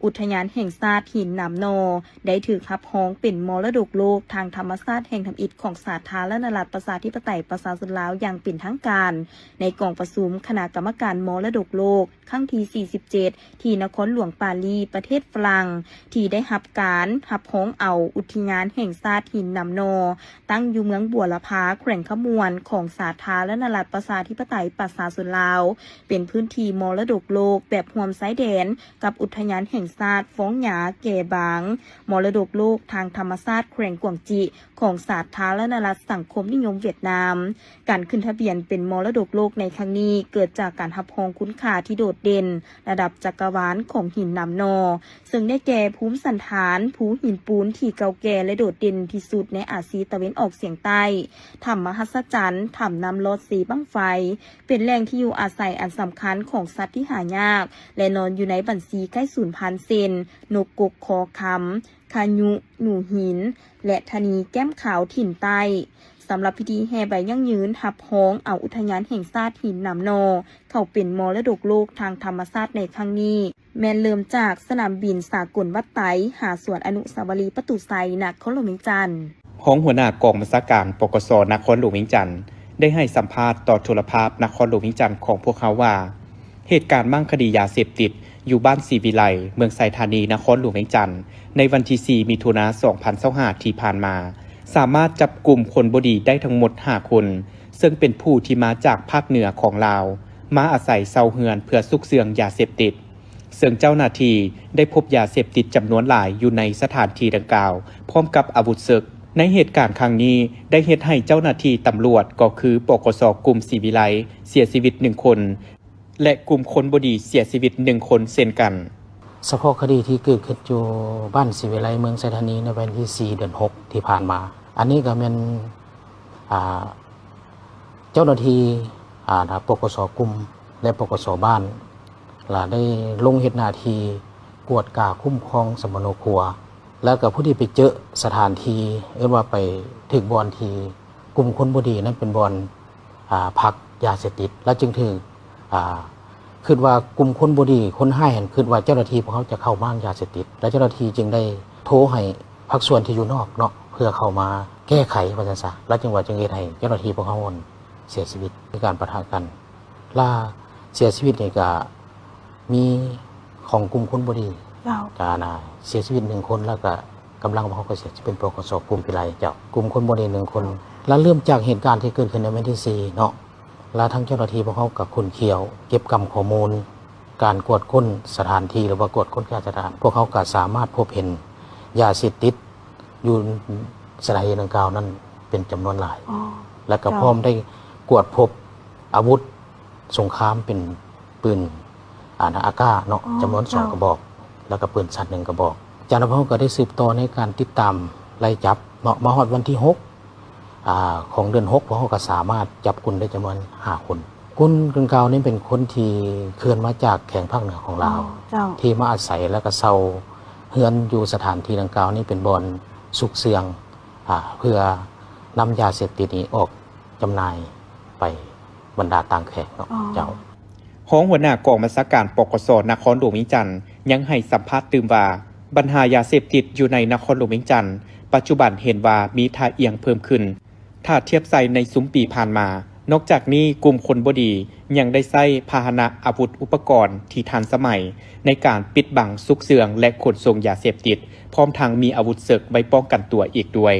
ອຸທະຍານແຫ່ງຊາດຫີນໜາມໜໍ່ ໄດ້ຖືກຮັບຮອງເປັນມໍລະດົກໂລກທາງທຳມະຊາດແຫ່ງທຳອິດຂອງສາທາລະນະລັດປະຊາທິປະໄຕປະຊາຊົນລາວຢ່າງເປັນທາງການ ໃນກອງປະຊຸມຄະນະກຳມະການມໍລະດົກໂລກ ຄັ້ງທີສີ່ສິບເຈັດ ທີ່ນະຄອນຫຼວງປາຣີ ປະເທດຝຣັ່ງ ທີ່ໄດ້ຮັບການຮັບຮອງເອົາອຸທິຍານແຫ່ງຊາດຫີນໜາມໜໍ່ ຕັ້ງຢູ່ເມືອງບົວລະພາ ແຂວງຄຳມ່ວນ ຂອງສາທາລະນະລັດປະຊາທິປະໄຕປະຊາຊົນລາວ ເປັນພື້ນທີ່ມໍລະດົກໂລກແບບຮ່ວມຊາຍແດນກັບອຸທະຍານແຫ່ງຊາດຟອງຫຍາແກ່ບາງ, ມໍລະດົກໂລກທາງທຳມະຊາດແຂວງກວາງຈິ ຂອງສາທາລະນະລັດສັງຄົມນິຍົມຫວຽດນາມ. ການຂຶ້ນທະບຽນເປັນມໍລະດົກໂລກໃນຄັ້ງນີ້ ເກີດຈາກການຮັບຮອງຄຸນຄ່າທີ່ໂດດເດັ່ນລະດັບຈັກກະວານຂອງຫີນໜາມໜໍ່, ເຊິ່ງໄດ້ແກ່ພູມສັນຖານ, ພູຫີນປູນທີ່ເກົ່າແກ່ ແລະ ໂດດເດັ່ນທີ່ສຸດໃນອາຊີຕາເວັນອອກສຽງໃຕ້, ຖ້ຳມະຫັດສະຈັນ, ຖ້ຳນ້ຳລອດເຊບັ້ງໄຟ, ເປັນແຫຼ່ງທີ່ຢູ່ອາໄສອັນສຳຄັນຂອງສັດທີ່ຫາຍາກ ແລະ ນອນຢູ່ໃນບັນຊີໃກ້ສູນພັນ ເຊັ່ນ ນົກກົກຄໍຄຳ, ຂະຍຸ, ໜູຫີນ ແລະ ທະນີແກ້ມຂາວຖິ່ນໃຕ້. ສຳລັບພິທີແຫ່ໃບຢັ້ງຢືນຮັບຮອງເອົາອຸທະຍານແຫ່ງຊາດຫີນໜາມໜໍ່ ເຂົ້າເປັນມໍລະດົກໂລກທາງທຳມະຊາດໃນຄັ້ງນີ້ ແມ່ນເລີ່ມຈາກສະໜາມບິນສາກົນວັດໄຕ ຫາສວນອະນຸສາວະລີປະຕູໄຊ ນະຄອນຫຼວງວຽງຈັນ. ຮອງຫົວໜ້າກອງບັນຊາການ ປກສ ນະຄອນຫຼວງວຽງຈັນ ໄດ້ໃຫ້ສຳພາດຕໍ່ໂທລະພາບນະຄອນຫຼວງວຽງຈັນຂອງພວກເຮົາວ່າ ເຫດການມ້າງຄະດີຢາເສບຕິດຢູ່ບ້ານສີວິໄລ ເມືອງໄຊທານີ ນະຄອນຫຼວງວຽງຈັນ ໃນວັນທີສີ່ ມິຖຸນາ ສອງພັນຊາວຫ້າ ທີ່ຜ່ານມາ ສາມາດຈັບກຸມຄົນບໍ່ດີໄດ້ທັງໝົດຫ້າຄົນ, ເຊິ່ງເປັນຜູ້ທີ່ມາຈາກພາກເໜືອຂອງລາວ ມາອາໄສເຊົ່າເຮືອນເພື່ອຊຸກເຊື່ອງຢາເສບຕິດ. ເຊິ່ງເຈົ້າໜ້າທີ່ໄດ້ພົບຢາເສບຕິດຈຳນວນຫຼາຍຢູ່ໃນສະຖານທີ່ດັ່ງກ່າວ ພ້ອມກັບອາວຸດເສິກ. ໃນເຫດການຄັ້ງນີ້ ໄດ້ເຮັດໃຫ້ເຈົ້າໜ້າທີ່ຕຳຫຼວດ ກໍຄື ປກສ ກຸ່ມສີວິໄລ ເສຍຊີວິດໜຶ່ງຄົນ ແລະ ກຸ່ມຄົນບໍ່ດີເສຍຊີວິດໜຶ່ງຄົນເຊັ່ນກັນ. ສະເພາະຄະດີທີ່ເກີດຂຶ້ນຢູ່ບ້ານສີວິໄລ ເມືອງໄຊທານີ ໃນວັນທີສີ່ ເດືອນຫົກ ທີ່ຜ່ານມາ, ອັນນີ້ກໍແມ່ນ ອ່າ ເຈົ້າໜ້າທີ່ ອ່າ ປກສ ກຸ່ມ ແລະ ປກສ ບ້ານ ລະໄດ້ລົງເຮັດໜ້າທີ່ກວດກາຄຸ້ມຄອງສຳມະໂນຄົວ ແລ້ວກໍຜູ້ທີ່ໄປເຈີສະຖານທີ່ ເອີ້ນວ່າໄປຖືກບ່ອນທີ່ກຸ່ມຄົນບໍ່ດີນັ້ນເປັນບ່ອນ ອ່າ ພັກຢາເສບຕິດ ແລ້ວຈຶ່ງຖືກ ອ່າ ຄິດວ່າກຸ່ມຄົນບໍ່ດີ ຄົນຮ້າຍຫັ້ນ ຄິດວ່າເຈົ້າໜ້າທີ່ພວກເຮົາຈະເຂົ້າມ້າງຢາເສບຕິດ ແລ້ວເຈົ້າໜ້າທີ່ຈຶ່ງໄດ້ໂທໃຫ້ພາກສ່ວນທີ່ຢູ່ນອກເນາະ ເພື່ອເຂົ້າມາແກ້ໄຂວ່າຊັ້ນຊະ ແລ້ວຈຶ່ງວ່າຈຶ່ງເຮັດໃຫ້ເຈົ້າໜ້າທີ່ພວກເຮົານັ້ນເສຍຊີວິດ ມີການປະທະກັນ ລະເສຍຊີວິດນີ້ກະມີຂອງກຸ່ມຄົນບໍ່ດີ ເຈົ້າ ກະນະ ເສຍຊີວິດໜຶ່ງຄົນ ລະກະກຳລັງຂອງເຂົາກະເສຍ ເປັນ ປກສ ກຸ່ມພິໄລ ເຈົ້າ ກຸ່ມຄົນບໍ່ດີໜຶ່ງຄົນ ລະເລີ່ມຈາກເຫດການທີ່ເກີດຂຶ້ນໃນວັນທີສີ່ເນາະ ລະທາງເຈົ້າໜ້າທີ່ພວກເຮົາກະຂຸ້ນຂ້ຽວ ເກັບກຳຂໍ້ມູນ ການກວດຄົ້ນສະຖານທີ່ ຫຼືວ່າກວດຄົ້ນສະຖານ ພວກເຮົາກະສາມາດພົບເຫັນຢາເສບຕິດ ຢູ່ສະຖານທີ່ດັ່ງກ່າວນັ້ນເປັນຈຳນວນຫຼາຍ ອໍ ແລະກະ ເຈົ້າ ພ້ອມໄດ້ກວດພົບອາວຸດສົງຄາມເປັນປືນ ອາ ອາກາເນາະ ອໍ ຈຳນວນສອງ ເຈົ້າ ກະບອກ ແລະກະປືນສັ້ນໜຶ່ງກະບອກ. ຈາກນັ້ນພວກເຮົາກະໄດ້ສືບຕໍ່ໃນການຕິດຕາມໄລ່ຈັບເນາະ ມາຮອດວັນທີຫົກ ອາ ຂອງເດືອນຫົກ ພວກເຮົາກະສາມາດຈັບກຸມໄດ້ຈຳນວນຫ້າຄົນ. ກຸ່ມດັ່ງກ່າວນີ້ເປັນຄົນທີ່ເຄື່ອນມາຈາກແຂວງພາກເໜືອຂອງລາວ ອໍ ເຈົ້າ ທີ່ມາອາໄສ ແລະກະເຊົ່າເຮືອນຢູ່ສະຖານທີ່ດັ່ງກ່າວນີ້ເປັນບ່ອນຊຸກເຊື່ອງ ອາ ເພື່ອນຳຢາເສບຕິດນີ້ອອກຈຳໜ່າຍໄປບັນດາຕ່າງແຂວງເນາະ ອໍ ເຈົ້າ. ຮອງຫົວໜ້າກອງບັນຊາການ ປກສ ນະຄອນຫຼວງວຽງຈັນ ຍັງໃຫ້ສຳພາດຕື່ມວ່າ ບັນຫາຢາເສບຕິດຢູ່ໃນນະຄອນຫຼວງວຽງຈັນ ປັດຈຸບັນເຫັນວ່າມີທ່າອ່ຽງເພີ່ມຂຶ້ນ ຖ້າທຽບໃສ່ໃນຊຸມປີຜ່ານມາ. ນອກຈາກນີ້, ກຸ່ມຄົນບໍ່ດີຍັງໄດ້ໃຊ້ພາຫະນະອາວຸດອຸປະກອນທີ່ທັນສະໄໝໃນການປິດບັງ, ຊຸກເຊື່ອງ ແລະ ຂົນສົ່ງຢາເສບຕິດ, ພ້ອມທັງມີອາວຸດເສິກໄວ້ປ້ອງກັນຕົວອີກດ້ວຍ.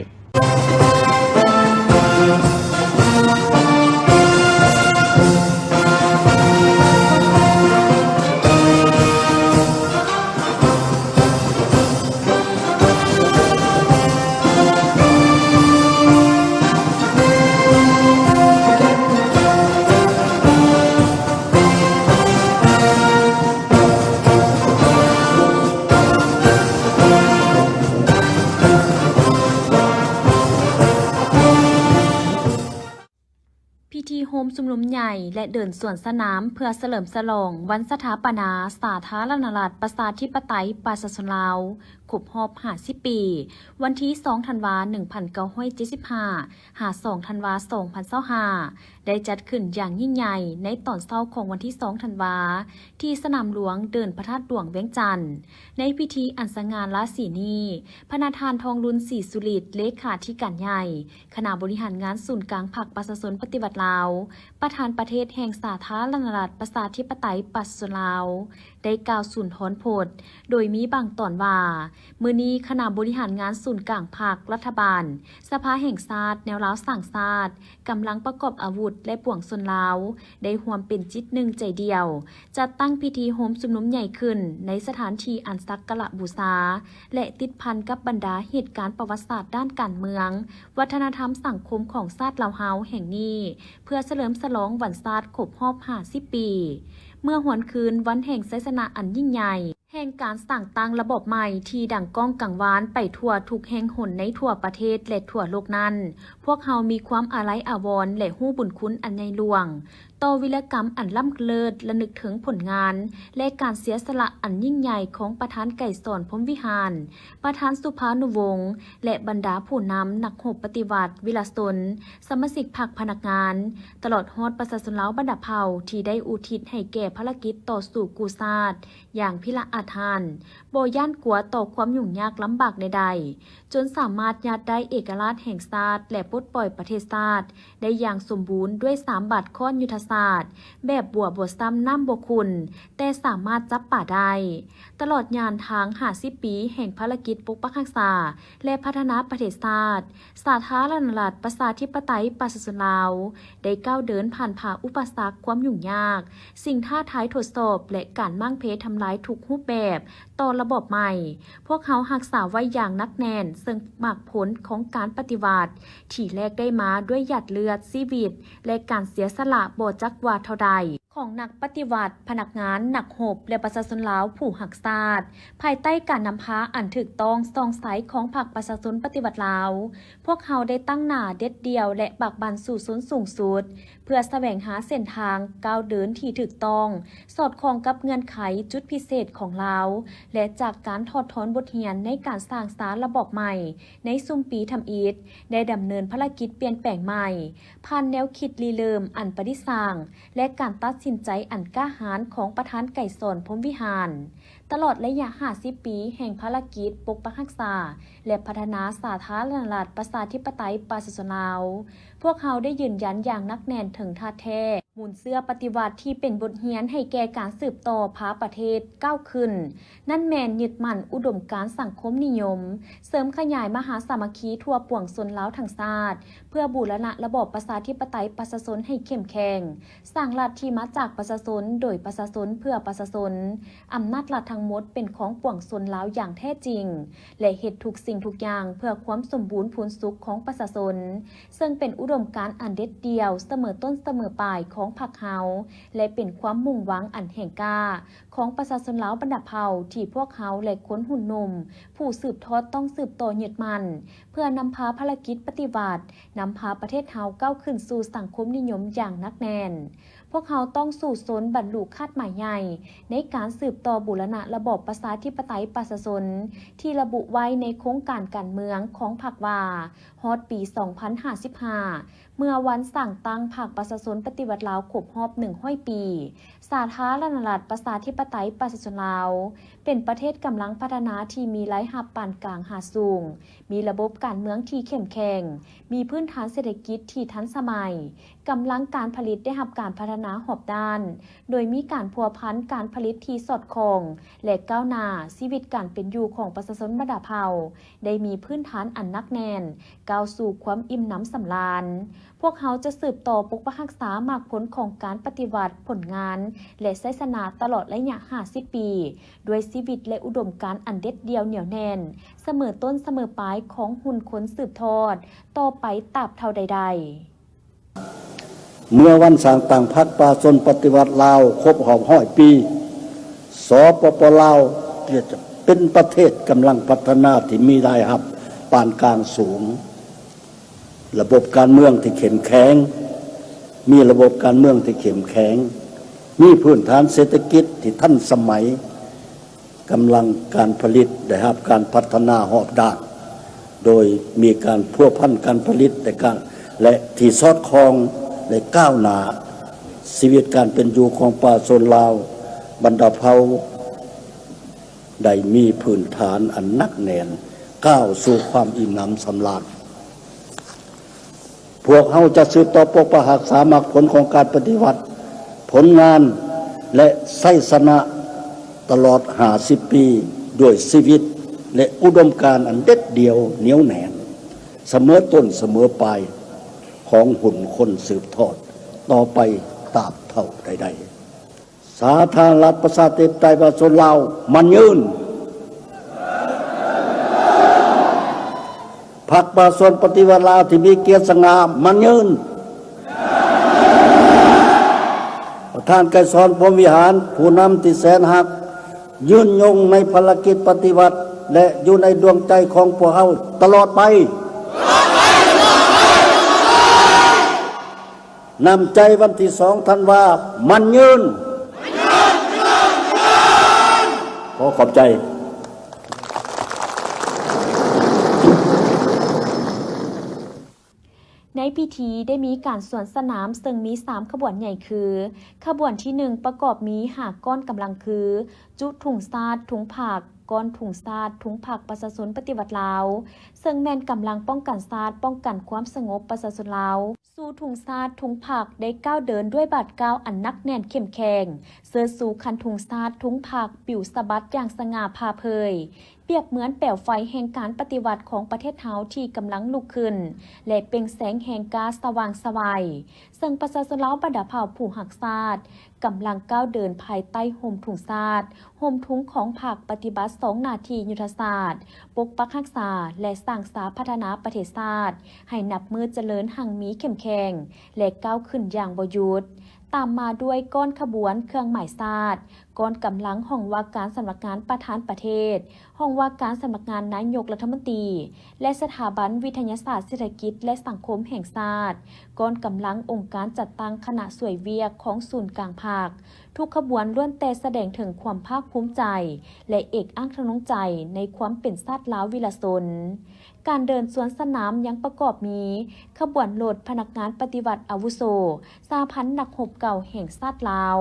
ພິທີໂຮມຊຸມນຸມໃຫຍ່ ແລະ ເດີນສວນສະໜາມ ເພື່ອສະເຫຼີມສະຫຼອງວັນສະຖາປະນາສາທາລະນະລັດ ປະຊາທິປະໄຕ ປະຊາຊົນລາວ ຄົບຮອບຫ້າສິບປີ, ວັນທີສອງ ທັນວາ ໜຶ່ງພັນເກົ້າຮ້ອຍເຈັດສິບຫ້າ ຫາ ສອງ ທັນວາ ສອງພັນຊາວຫ້າ ໄດ້ຈັດຂຶ້ນຢ່າງຍິ່ງໃຫຍ່ໃນຕອນເຊົ້າຂອງວັນທີສອງ ທັນວາ ທີ່ສະໜາມຫຼວງເດີ່ນພະທາດຫຼວງວຽງຈັນ. ໃນພິທີອັນສະຫງ່າລາສີນີ້, ພະນະທ່ານ ທອງລຸນ ສີສຸລິດ ເລຂາທິການໃຫຍ່ ຄະນະບໍລິຫານງານສູນກາງພັກປະຊາຊົນປະຕິວັດລາວ, ປະທານປະເທດແຫ່ງສາທາລະນະລັດ ປະຊາທິປະໄຕ ປະຊາຊົນລາວ ໄດ້ກ່າວສຸນທອນພົດ ໂດຍມີບາງຕອນວ່າ, ມື້ນີ້ຄະນະບໍລິຫານງານສູນກາງພັກ, ລັດຖະບານ, ສະພາແຫ່ງຊາດ, ແນວລາວສ້າງຊາດ, ກຳລັງປະກອບອາວຸດ ແລະ ປວງຊົນລາວ ໄດ້ຮ່ວມເປັນຈິດໜຶ່ງໃຈດຽວ, ຈັດຕັ້ງພິທີໂຮມຊຸມນຸມໃຫຍ່ຂຶ້ນໃນສະຖານທີ່ອັນສັກກາລະບູຊາ ແລະ ຕິດພັນກັບບັນດາເຫດການປະຫວັດສາດດ້ານການເມືອງ, ວັດທະນະທຳສັງຄົມຂອງຊາດລາວເຮົາແຫ່ງນີ້ ເພື່ອສະເຫຼີມສະຫຼອງວັນຊາດຄົບຮອບຫ້າສິບປີ. ເມື່ອຫວນຄືນວັນແຫ່ງໄຊຊະນະອັນຍິ່ງໃຫຍ່ ແຫ່ງການສ້າງຕັ້ງລະບອບໃໝ່ທີ່ດັງກ້ອງກັງວານໄປທົ່ວທຸກແຫ່ງຫົນໃນທົ່ວປະເທດ ແລະ ທົ່ວໂລກນັ້ນ, ພວກເຮົາມີຄວາມອາໄລອາວອນ ແລະ ຮູ້ບຸນຄຸນອັນໃຫຍ່ຫຼວງ ຕໍ່ວິລະກຳອັນລ້ຳເລີດ ລະນຶກເຖິງຜົນງານ ແລະ ການເສຍສະຫຼະອັນຍິ່ງໃຫຍ່ຂອງປະທານໄກສອນ ພົມວິຫານ, ປະທານສຸພານຸວົງ ແລະ ບັນດາຜູ້ນຳນັກຮົບປະຕິວັດ, ວິລະຊົນ, ສະມາຊິກພັກ, ພະນັກງານ, ຕະຫຼອດຮອດປະຊາຊົນລາວບັນດາເຜົ່າທີ່ໄດ້ອຸທິດໃຫ້ແກ່ພາລະກິດຕໍ່ສູ້ກູ້ຊາດຢ່າງພິລະອາດຫານ, ບໍ່ຢ້ານກົວຕໍ່ຄວາມຫຍຸ້ງຍາກລຳບາກໃດໆ, ຈົນສາມາດຍາດໄດ້ເອກະລາດແຫ່ງຊາດ ແລະ ປົດປ່ອຍປະເທດຊາດໄດ້ຢ່າງສົມບູນດ້ວຍສາມບາດຄ້ອນຍຸດທະສາດ ແບບບົວບໍ່ຊ້ຳນ້ຳບໍ່ຂຸ່ນ, ແຕ່ສາມາດຈັບປາໄດ້. ຕະຫຼອດຍານທາງຫ້າສິບປີແຫ່ງພາລະກິດປົກປັກຮັກສາ ແລະ ພັດທະນາປະເທດຊາດ, ສາທາລະນະລັດ ປະຊາທິປະໄຕ ປະຊາຊົນລາວ ໄດ້ກ້າວເດີນຜ່ານຜ່າອຸປະສັກ, ຄວາມຫຍຸ້ງຍາກ, ສິ່ງທ້າທາຍທົດສອບ ແລະ ການມ້າງເພທຳລາຍທຸກຮູບແບບຕໍ່ລະບອບໃໝ່. ພວກເຮົາຮັກສາໄວ້ຢ່າງໜັກແໜ້ນ ເຊິ່ງໝາກຜົນຂອງການປະຕິວັດທີ່ແລກໄດ້ມາດ້ວຍຫຍາດເລືອດ, ຊີວິດ ແລະ ການເສຍສະຫຼະບໍ່ຈັກວ່າເທົ່າໃດ ຂອງນັກປະຕິວັດ, ພະນັກງານ, ນັກຮົບ ແລະ ປະຊາຊົນລາວຜູ້ຮັກຊາດ, ພາຍໃຕ້ການນຳພາອັນຖືກຕ້ອງສ່ອງໃສຂອງພັກປະຊາຊົນປະຕິວັດລາວ, ພວກເຮົາໄດ້ຕັ້ງໜ້າເດັດດ່ຽວ ແລະ ປາກບັ້ນສູ້ຊົນສູງສຸດ ເພື່ອສະແຫວງຫາເສັ້ນທາງກ້າວເດີນທີ່ຖືກຕ້ອງ, ສອດຄ່ອງກັບເງື່ອນໄຂ, ຈຸດພິເສດຂອງລາວ ແລະ ຈາກການຖອດຖອນບົດຮຽນໃນການສ້າງສາລະບອບໃໝ່ໃນຊຸມປີທຳອິດ, ໄດ້ດຳເນີນພາລະກິດປ່ຽນແປງໃໝ່ ຜ່ານແນວຄິດລິເລີ່ມອັນປະດິດສ້າງ ແລະ ການຕັດສິນໃຈອັນກ້າຫານຂອງປະທານໄກສອນ ພົມວິຫານ. ຕະຫຼອດໄລຍະຫ້າສິບປີແຫ່ງພາລະກິດປົກປັກຮັກສາ ແລະ ພັດທະນາສາທາລະນະລັດ ປະຊາທິປະໄຕ ປະຊາຊົນລາວ, ພວກເຮົາໄດ້ຢືນຢັນຢ່າງໜັກແໜ້ນເຖິງທາດແທ້ ມູນເຊື້ອປະຕິວັດທີ່ເປັນບົດຮຽນໃຫ້ແກ່ການສືບຕໍ່ພາປະເທດກ້າວຂຶ້ນ, ນັ້ນແມ່ນຍຶດໝັ້ນອຸດົມການສັງຄົມນິຍົມ, ເສີມຂະຫຍາຍມະຫາສາມັກຄີທົ່ວປວງຊົນລາວທັງຊາດ ເພື່ອບູລະນະລະບອບປະຊາທິປະໄຕປະຊາຊົນໃຫ້ເຂັ້ມແຂງ, ສ້າງລັດທີ່ມາຈາກປະຊາຊົນ, ໂດຍປະຊາຊົນ, ເພື່ອປະຊາຊົນ, ອຳນາດລັດທັງໝົດເປັນຂອງປວງຊົນລາວຢ່າງແທ້ຈິງ ແລະ ເຮັດທຸກສິ່ງທຸກຢ່າງເພື່ອຄວາມສົມບູນພູນສຸກຂອງປະຊາຊົນ, ເຊິ່ງເປັນອຸດົມການອັນເດັດດ່ຽວສະເໝີຕົ້ນສະເໝີປາຍຂອງພັກເຮົາ ແລະ ເປັນຄວາມມຸ່ງຫວັງອັນແຮງກ້າຂອງປະຊາຊົນລາວບັນດາເຜົ່າ ທີ່ພວກເຮົາ ແລະ ຄົນຮຸ່ນໜຸ່ມຜູ້ສືບທອດຕ້ອງສືບຕໍ່ຍຶດໝັ້ນ ເພື່ອນຳພາພາລະກິດປະຕິວັດ, ນຳພາປະເທດເຮົາກ້າວຂຶ້ນສູ່ສັງຄົມນິຍົມຢ່າງໜັກແໜ້ນ. ພວກເຮົາຕ້ອງສູ້ຊົນບັນລຸຄາດໝາຍໃຫຍ່ໃນການສືບຕໍ່ບູລະນະລະບອບປະຊາທິປະໄຕປະຊາຊົນ ທີ່ລະບຸໄວ້ໃນໂຄງການການເມືອງຂອງພັກວ່າ ຮອດປີສອງພັນຫ້າສິບຫ້າ ເມື່ອວັນສ້າງຕັ້ງພັກປະຊາຊົນປະຕິວັດລາວຄົບຮອບໜຶ່ງຮ້ອຍປີ, ສາທາລະນະລັດປະຊາທິປະໄຕປະຊາຊົນລາວ ເປັນປະເທດກຳລັງພັດທະນາທີ່ມີລາຍຮັບປານກາງຫາສູງ, ມີລະບົບການເມືອງທີ່ເຂັ້ມແຂງ, ມີພື້ນຖານເສດຖະກິດທີ່ທັນສະໄໝ, ກຳລັງການຜະລິດໄດ້ຮັບການພັດທະນາຮອບດ້ານ, ໂດຍມີການພົວພັນການຜະລິດທີ່ສອດຄ່ອງ ແລະ ກ້າວໜ້າ, ຊີວິດການເປັນຢູ່ຂອງປະຊາຊົນບັນດາເຜົ່າ ໄດ້ມີພື້ນຖານອັນໜັກແໜ້ນ, ກ້າວສູ່ຄວາມອີ່ມໜຳສຳລານ. ພວກເຮົາຈະສືບຕໍ່ປົກປັກຮັກສາໝາກຜົນຂອງການປະຕິວັດ, ຜົນງານ ແລະ ໄຊຊະນະຕະຫຼອດໄລຍະຫ້າສິບປີ, ດ້ວຍຊີວິດ ແລະ ອຸດົມການອັນເດັດດ່ຽວໜຽວແໜ້ນ, ສະເໝີຕົ້ນສະເໝີປາຍຂອງຮຸ່ນຄົນສືບທອດຕໍ່ໄປຕາບເທົ່າໃດໄດ້. ເມື່ອວັນສ້າງຕັ້ງພັກປະຊາຊົນປະຕິວັດລາວຄົບຮອບຮ້ອຍປີ, ສປປ ລາວ ຈະເປັນປະເທດກຳລັງພັດທະນາທີ່ມີລາຍຮັບປານກາງສູງ, ລະບົບການເມືອງທີ່ເຂັ້ມແຂງ, ມີລະບົບການເມືອງທີ່ເຂັ້ມແຂງ, ມີພື້ນຖານເສດຖະກິດທີ່ທັນສະໄໝ, ກຳລັງການຜະລິດໄດ້ຮັບການພັດທະນາຮອບດ້ານ, ໂດຍມີການພົວພັນການຜະລິດ ແລະ ການ ແລະ ທີ່ສອດຄ່ອງ ແລະ ກ້າວໜ້າ, ຊີວິດການເປັນຢູ່ຂອງປະຊາຊົນລາວບັນດາເຜົ່າ ໄດ້ມີພື້ນຖານອັນໜັກແໜ້ນ, ກ້າວສູ່ຄວາມອີ່ມໜຳສຳລານ. ພວກເຮົາຈະສືບຕໍ່ປົກປັກຮັກສາໝາກຜົນຂອງການປະຕິວັດ, ຜົນງານ ແລະ ໄຊຊະນະຕະຫຼອດຫ້າສິບປີ ດ້ວຍຊີວິດ ແລະ ອຸດົມການອັນເດັດດ່ຽວໜຽວແໜ້ນ, ສະເໝີຕົ້ນສະເໝີປາຍຂອງຮຸ່ນຄົນສືບທອດຕໍ່ໄປຕາບເທົ່າໃດໄດ້. ສາທາລະນະລັດປະຊາທິປະໄຕປະຊາຊົນລາວ ໝັ້ນຍືນ! ພັກປະຊາຊົນປະຕິວັດລາວທີ່ມີກຽດສະຫງ່າ ໝັ້ນຍືນ! ປະທານໄກສອນ ພົມວິຫານ, ຜູ້ນຳທີ່ແສນຮັກ, ຍືນຍົງໃນພາລະກິດປະຕິວັດ ແລະ ຢູ່ໃນດວງໃຈຂອງພວກເຮົາຕະຫຼອດໄປ. ນ້ຳໃຈວັນທີສອງທັນວາ ໝັ້ນຍືນ! ຂໍຂອບໃຈ. ໃນພິທີໄດ້ມີການສວນສະໜາມ ເຊິ່ງມີສາມຂະບວນໃຫຍ່ຄື, ຂະບວນທີໜຶ່ງ ປະກອບມີຫ້າກ້ອນກຳລັງຄື ຈຸທຸງຊາດ, ທຸງພັກ, ກ້ອນທຸງຊາດ, ທຸງພັກປະຊາຊົນປະຕິວັດລາວ, ເຊິ່ງແມ່ນກຳລັງປ້ອງກັນຊາດ, ປ້ອງກັນຄວາມສະຫງົບປະຊາຊົນລາວ. ສູ່ທຸງຊາດ, ທຸງພັກ ໄດ້ກ້າວເດີນດ້ວຍບາດກ້າວອັນໜັກແໜ້ນເຂັ້ມແຂງ, ເຊີດຊູຄັນທຸງຊາດ, ທຸງພັກ ປິວສະບັດຢ່າງສະຫງ່າຜ່າເຜີຍ, ປຽບເໝືອນແປວໄຟແຫ່ງການປະຕິວັດຂອງປະເທດເຮົາທີ່ກຳລັງລຸກຂຶ້ນ ແລະ ເປັ່ງແສງແຮ່ງກ້າສະຫວ່າງສະໄຫວ, ເຊິ່ງປະຊາຊົນລາວບັນດາເຜົ່າຜູ້ຮັກຊາດ ກຳລັງກ້າວເດີນພາຍໃຕ້ຮົ່ມທຸງຊາດ, ຮົ່ມທຸງຂອງພັກປະຕິບັດສອງໜ້າທີ່ຍຸດທະສາດ, ປົກປັກຮັກສາ ແລະ ສ້າງສາພັດທະນາປະເທດຊາດ ໃຫ້ນັບມື້ຈະເລີນຮັ່ງມີເຂັ້ມແຂງ ແລະ ກ້າວຂຶ້ນຢ່າງບໍ່ຢຸດ, ຕາມມາດ້ວຍກ້ອນຂະບວນເຄື່ອງໝາຍຊາດ, ກ້ອນກຳລັງຫ້ອງວ່າການສຳນັກງານປະທານປະເທດ, ຫ້ອງວ່າການສຳນັກງານນາຍົກລັດຖະມົນຕີ ແລະ ສະຖາບັນວິທະຍາສາດເສດຖະກິດ ແລະ ສັງຄົມແຫ່ງຊາດ, ກ້ອນກຳລັງອົງການຈັດຕັ້ງຄະນະຊ່ວຍວຽກຂອງສູນກາງພັກ. ທຸກຂະບວນລ້ວນແຕ່ສະແດງເຖິງຄວາມພາກພູມໃຈ ແລະ ເອກອັກທະນົງໃຈໃນຄວາມເປັນຊາດລາວວິລະຊົນ. ການເດີນສວນສະໜາມຍັງປະກອບມີ ຂະບວນລົດພະນັກງານປະຕິວັດອາວຸໂສ ສະຫະພັນນັກຮົບເກົ່າແຫ່ງຊາດລາວ,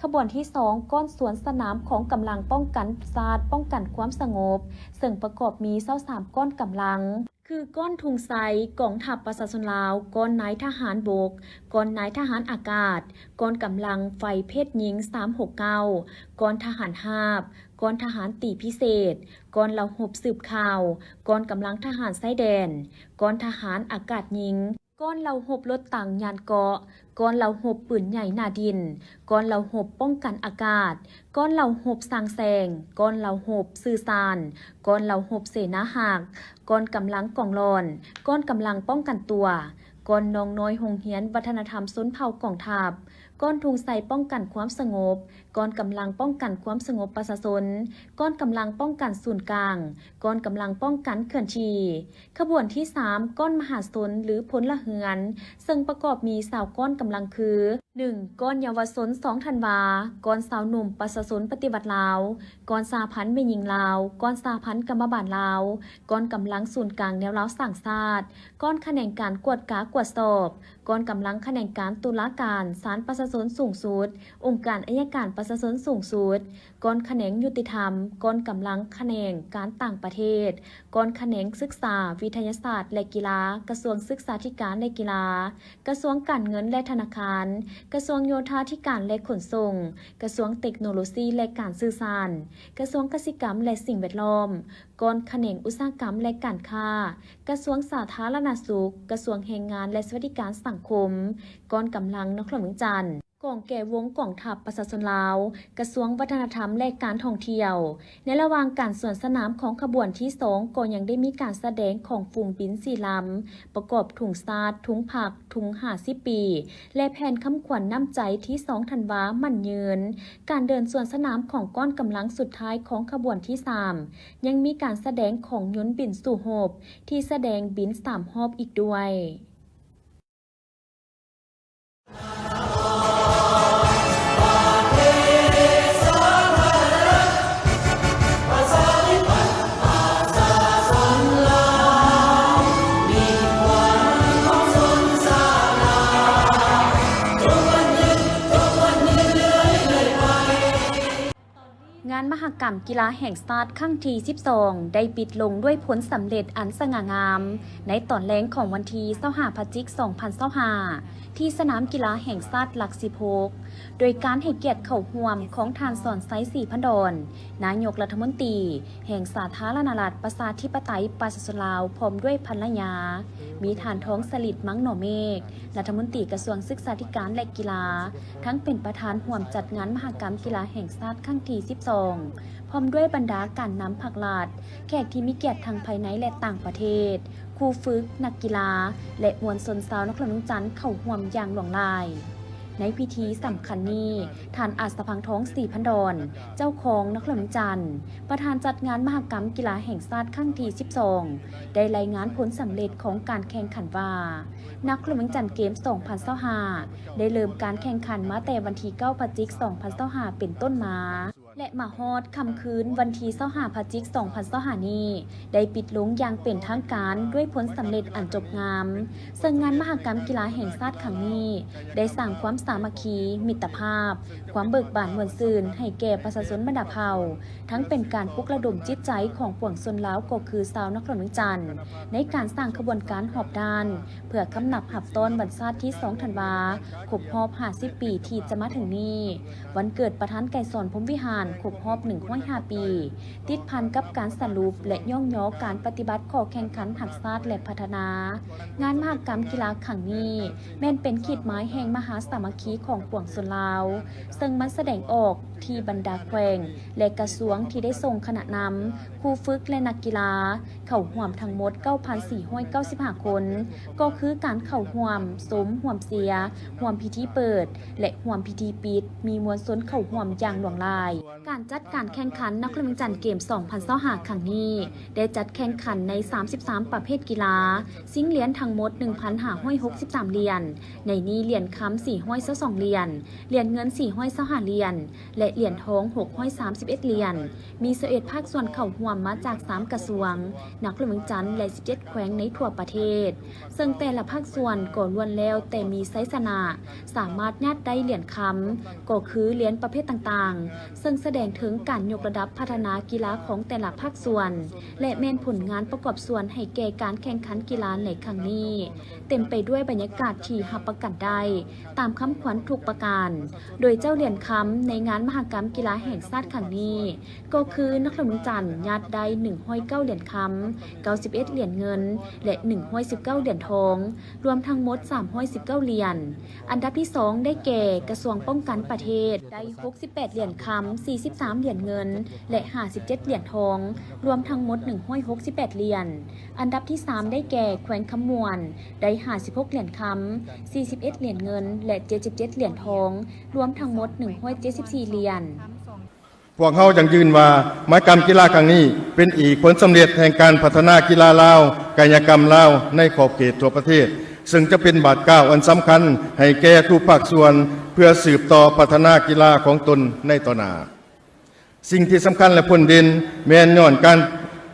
ຂະບວນທີສອງ ກ້ອນສວນສະໜາມຂອງກຳລັງປ້ອງກັນຊາດ ປ້ອງກັນຄວາມສະຫງົບ ເຊິ່ງປະກອບມີຊາວສາມກ້ອນກຳລັງ ຄື ກ້ອນທຸງໄຊ, ກອງທັບປະຊາຊົນລາວ, ກ້ອນນາຍທະຫານບົກ, ກ້ອນນາຍທະຫານອາກາດ, ກ້ອນກຳລັງໄຟເພດຍິງ ສາມຫົກເກົ້າ, ກ້ອນທະຫານຮາບ, ກ້ອນທະຫານຕີພິເສດ, ກ້ອນເຫຼົ່າຮົບສືບຂ່າວ, ກ້ອນກຳລັງທະຫານຊາຍແດນ, ກ້ອນທະຫານອາກາດຍິງ, ກ້ອນເຫຼົ່າຮົບລົດຖັງຍານເກາະ, ກ້ອນເຫຼົ່າຮົບປືນໃຫຍ່ໜ້າດິນ, ກ້ອນເຫຼົ່າຮົບປ້ອງກັນອາກາດ, ກ້ອນເຫຼົ່າຮົບສ້າງແສງ, ກ້ອນເຫຼົ່າຮົບສື່ສານ, ກ້ອນເຫຼົ່າຮົບເສນາຮັກ, ກ້ອນກຳລັງກອງຫຼອນ, ກ້ອນກຳລັງປ້ອງກັນຕົວ, ກ້ອນນ້ອງນ້ອຍໂຮງຮຽນວັດທະນະທຳຊົນເຜົ່າກອງທັບ, ກ້ອນທຸງໄຊປ້ອງກັນຄວາມສະຫງົບ, ກ້ອນກຳລັງປ້ອງກັນຄວາມສະຫງົບປະຊາຊົນ, ກ້ອນກຳລັງປ້ອງກັນສູນກາງ, ກ້ອນກຳລັງປ້ອງກັນເຄື່ອນທີ່. ຂະບວນທີສາມ ກ້ອນມະຫາຊົນ ຫຼື ພົນລະເຮືອນ, ເຊິ່ງປະກອບມີຊາວກ້ອນກຳລັງຄື ໜຶ່ງ ກ້ອນເຍົາວະຊົນສອງທັນວາ, ກ້ອນຊາວໜຸ່ມປະຊາຊົນປະຕິວັດລາວ, ກ້ອນສະຫະພັນແມ່ຍິງລາວ, ກ້ອນສະຫະພັນກຳມະບານລາວ, ກ້ອນກຳລັງສູນກາງແນວລາວສ້າງຊາດ, ກ້ອນຂະແໜງການກວດກາກວດສອບ, ກ້ອນກຳລັງຂະແໜງການຕຸລາການ, ສານປະຊາຊົນສູງສຸດ, ອົງການໄອຍະການປະຊາຊົນສູງສຸດ, ກ້ອນຂະແໜງຍຸຕິທຳ, ກ້ອນກຳລັງຂະແໜງການຕ່າງປະເທດ, ກ້ອນຂະແໜງສຶກສາ, ວິທະຍາສາດ ແລະ ກິລາ, ກະຊວງສຶກສາທິການ ແລະ ກິລາ, ກະຊວງການເງິນ ແລະ ທະນາຄານ, ກະຊວງໂຍທາທິການ ແລະ ຂົນສົ່ງ, ກະຊວງເຕັກໂນໂລຊີ ແລະ ການສື່ສານ, ກະຊວງກະສິກຳ ແລະ ສິ່ງແວດລ້ອມ, ກ້ອນຂະແໜງອຸດສາຫະກຳ ແລະ ການຄ້າ, ກະຊວງສາທາລະນະສຸກ, ກະຊວງແຮງງານ ແລະ ສະຫວັດດີການສັງຄົມ, ກ້ອນກຳລັງນະຄອນຫຼວງວຽງຈັນ, ກອງແກວົງກອງທັບປະຊາຊົນລາວ, ກະຊວງວັດທະນະທຳ ແລະ ການທ່ອງທ່ຽວ. ໃນລະຫວ່າງການສວນສະໜາມຂອງຂະບວນທີສອງ ກໍຍັງໄດ້ມີການສະແດງຂອງຝູງບິນສີ່ລຳ ປະກອບທຸງຊາດ, ທຸງພັກ, ທຸງຫ້າສິບປີ ແລະ ແຜ່ນຄຳຂວັນນ້ຳໃຈທີສອງທັນວາໝັ້ນຍືນ. ການເດີນສວນສະໜາມຂອງກ້ອນກຳລັງສຸດທ້າຍຂອງຂະບວນທີສາມ ຍັງມີການສະແດງຂອງຍົນບິນສູ້ຮົບ ທີ່ສະແດງບິນສາມຮອບອີກດ້ວຍ. ງານມະຫະກຳກິລາແຫ່ງຊາດຄັ້ງທີສິບສອງ ໄດ້ປິດລົງດ້ວຍຜົນສຳເລັດອັນສະຫງ່າງາມ ໃນຕອນແລງຂອງວັນທີຊາວຫ້າ ພະຈິກ ສອງພັນຊາວຫ້າ ທີ່ສະໜາມກິລາແຫ່ງຊາດຫຼັກສິບຫົກ ໂດຍການໃຫ້ກຽດເຂົ້າຮ່ວມຂອງທ່ານ ສອນໄຊ ສີພັນດອນ ນາຍົກລັດຖະມົນຕີແຫ່ງສາທາລະນະລັດປະຊາທິປະໄຕປະຊາຊົນລາວ ພ້ອມດ້ວຍພັນລະຍາ, ມີທ່ານ ທອງສະລິດ ມັງໜໍ່ເມກ ລັດຖະມົນຕີກະຊວງສຶກສາທິການ ແລະ ກິລາ ທັງເປັນປະທານຮ່ວມຈັດງານມະຫະກຳກິລາແຫ່ງຊາດຄັ້ງທີສິບສອງ ພ້ອມດ້ວຍບັນດາການນຳພັກລັດ, ແຂກທີ່ມີກຽດທັງພາຍໃນ ແລະ ຕ່າງປະເທດ, ຄູຝຶກ, ນັກກິລາ ແລະ ມວນຊົນຊາວນະຄອນຫຼວງວຽງຈັນເຂົ້າຮ່ວມຢ່າງຫຼວງຫຼາຍ. ໃນພິທີສຳຄັນນີ້, ທ່ານ ອາດສະພັງທອງ ສີພັນດອນ ເຈົ້າຄອງນະຄອນຫຼວງວຽງຈັນ, ປະທານຈັດງານມະຫະກຳກິລາແຫ່ງຊາດຄັ້ງທີສິບສອງ ໄດ້ລາຍງານຜົນສຳເລັດຂອງການແຂ່ງຂັນວ່າ ນະຄອນຫຼວງວຽງຈັນເກມສອງພັນຊາວຫ້າ ໄດ້ເລີ່ມການແຂ່ງຂັນມາແຕ່ວັນທີເກົ້າ ພະຈິກ ສອງພັນຊາວຫ້າ ເປັນຕົ້ນມາ ແລະ ມາຮອດຄ່ຳຄືນວັນທີຊາວຫ້າ ພະຈິກ ສອງພັນຊາວຫ້າ ນີ້ ໄດ້ປິດລົງຢ່າງເປັນທາງການດ້ວຍຜົນສຳເລັດອັນຈົບງາມ. ເຊິ່ງງານມະຫະກຳກິລາແຫ່ງຊາດຄັ້ງນີ້ ໄດ້ສ້າງຄວາມສາມັກຄີ, ມິດຕະພາບ, ຄວາມເບີກບານມ່ວນຊື່ນໃຫ້ແກ່ປະຊາຊົນບັນດາເຜົ່າ, ທັງເປັນການປຸກລະດົມຈິດໃຈຂອງປວງຊົນລາວ ກໍຄືຊາວນະຄອນຫຼວງວຽງຈັນ ໃນການສ້າງຂະບວນການຮອບດ້ານ ເພື່ອກຳນັບຮັບຕ້ອນວັນຊາດທີສອງທັນວາ ຄົບຮອບຫ້າສິບປີທີ່ຈະມາເຖິງນີ້, ວັນເກີດປະທານໄກສອນ ພົມວິຫານ ຄົບຮອບໜຶ່ງຮ້ອຍຫ້າປີ, ຕິດພັນກັບການສະຫຼຸບ ແລະ ຍ້ອງຍໍການປະຕິບັດຂໍ້ແຂ່ງຂັນຮັກຊາດ ແລະ ພັດທະນາ. ງານມະຫະກຳກິລາຄັ້ງນີ້ ແມ່ນເປັນຂີດໝາຍແຫ່ງມະຫາສາມັກຄີຂອງປວງຊົນລາວ, ເຊິ່ງມັນສະແດງອອກທີ່ບັນດາແຂວງ ແລະ ກະຊວງທີ່ໄດ້ສົ່ງຄະນະນຳ, ຄູຝຶກ ແລະ ນັກກິລາ ເຂົ້າຮ່ວມທັງໝົດເກົ້າພັນສີ່ຮ້ອຍເກົ້າສິບຫ້າຄົນ, ກໍຄືການເຂົ້າຮ່ວມຊົມ, ຮ່ວມເຊຍ, ຮ່ວມພິທີເປີດ ແລະ ຮ່ວມພິທີປິດ, ມີມວນຊົນເຂົ້າຮ່ວມຢ່າງຫຼວງຫຼາຍ. ການຈັດການແຂ່ງຂັນນະຄອນຫຼວງວຽງຈັນເກມສອງພັນຊາວຫ້າຄັ້ງນີ້ ໄດ້ຈັດແຂ່ງຂັນໃນສາມສິບສາມປະເພດກິລາ, ຊິງຫຼຽນທັງໝົດໜຶ່ງພັນຫ້າຮ້ອຍຫົກສິບສາມຫຼຽນ, ໃນນີ້ຫຼຽນຄຳສີ່ຮ້ອຍຊາວສອງຫຼຽນ, ຫຼຽນເງິນສີ່ຮ້ອຍຊາວຫ້າຫຼຽນ ແລະ ຫຼຽນທອງຫົກຮ້ອຍສາມສິບເອັດຫຼຽນ. ມີຊາວເອັດພາກສ່ວນເຂົ້າຮ່ວມມາຈາກສາມກະຊວງ, ນະຄອນຫຼວງວຽງຈັນ ແລະ ສິບເຈັດແຂວງໃນທົ່ວປະເທດ, ເຊິ່ງແຕ່ລະພາກສ່ວນກໍລ້ວນແລ້ວແຕ່ມີໄຊຊະນະ, ສາມາດຍາດໄດ້ຫຼຽນຄຳ, ກໍຄືຫຼຽນປະເພດຕ່າງໆ, ເຊິ່ງສະແດງເຖິງການຍົກລະດັບພັດທະນາກິລາຂອງແຕ່ລະພາກສ່ວນ ແລະ ແມ່ນຜົນງານປະກອບສ່ວນໃຫ້ແກ່ການແຂ່ງຂັນກິລາໃນຄັ້ງນີ້ ເຕັມໄປດ້ວຍບັນຍາກາດທີ່ຮັບປະກັນໄດ້ຕາມຄຳຂວັນທຸກປະການ. ໂດຍເຈົ້າຫຼຽນຄຳໃນງານມະຫະກຳກິລາແຫ່ງຊາດຄັ້ງນີ້ ກໍຄືນະຄອນຫຼວງວຽງຈັນຍາດໄດ້ໜຶ່ງຮ້ອຍເກົ້າຫຼຽນຄຳ, ເກົ້າສິບເອັດຫຼຽນເງິນ ແລະ ໜຶ່ງຮ້ອຍສິບເກົ້າຫຼຽນທອງ, ລວມທັງໝົດສາມຮ້ອຍສິບເກົ້າຫຼຽນ. ອັນດັບທີສອງໄດ້ແກ່ກະຊວງປ້ອງກັນປະເທດ ໄດ້ຫົກສິບແປດຫຼຽນຄຳ, ສີ່ ສິບສາມຫຼຽນເງິນ ແລະ ຫ້າສິບເຈັດຫຼຽນທອງ, ລວມທັງໝົດໜຶ່ງຮ້ອຍຫົກສິບແປດຫຼຽນ. ອັນດັບທີສາມໄດ້ແກ່ແຂວງຄຳມ່ວນ ໄດ້ຫ້າສິບຫົກຫຼຽນຄຳ, ສີ່ສິບເອັດຫຼຽນເງິນ ແລະ ເຈັດສິບເຈັດຫຼຽນທອງ, ລວມທັງໝົດໜຶ່ງຮ້ອຍເຈັດສິບສີ່ຫຼຽນ. ພວກເຮົາຢັ້ງຢືນວ່າ ມະຫະກຳກິລາຄັ້ງນີ້ ເປັນອີກຜົນສຳເລັດແຫ່ງການພັດທະນາກິລາລາວ, ກາຍະກຳລາວ ໃນຂອບເຂດທົ່ວປະເທດ, ເຊິ່ງຈະເປັນບາດກ້າວອັນສຳຄັນໃຫ້ແກ່ທຸກພາກສ່ວນ ເພື່ອສືບຕໍ່ພັດທະນາກິລາຂອງຕົນໃນຕໍ່ໜ້າ. ສິ່ງທີ່ສຳຄັນ ແລະ ພົ້ນເດັ່ນ ແມ່ນຍ້ອນການ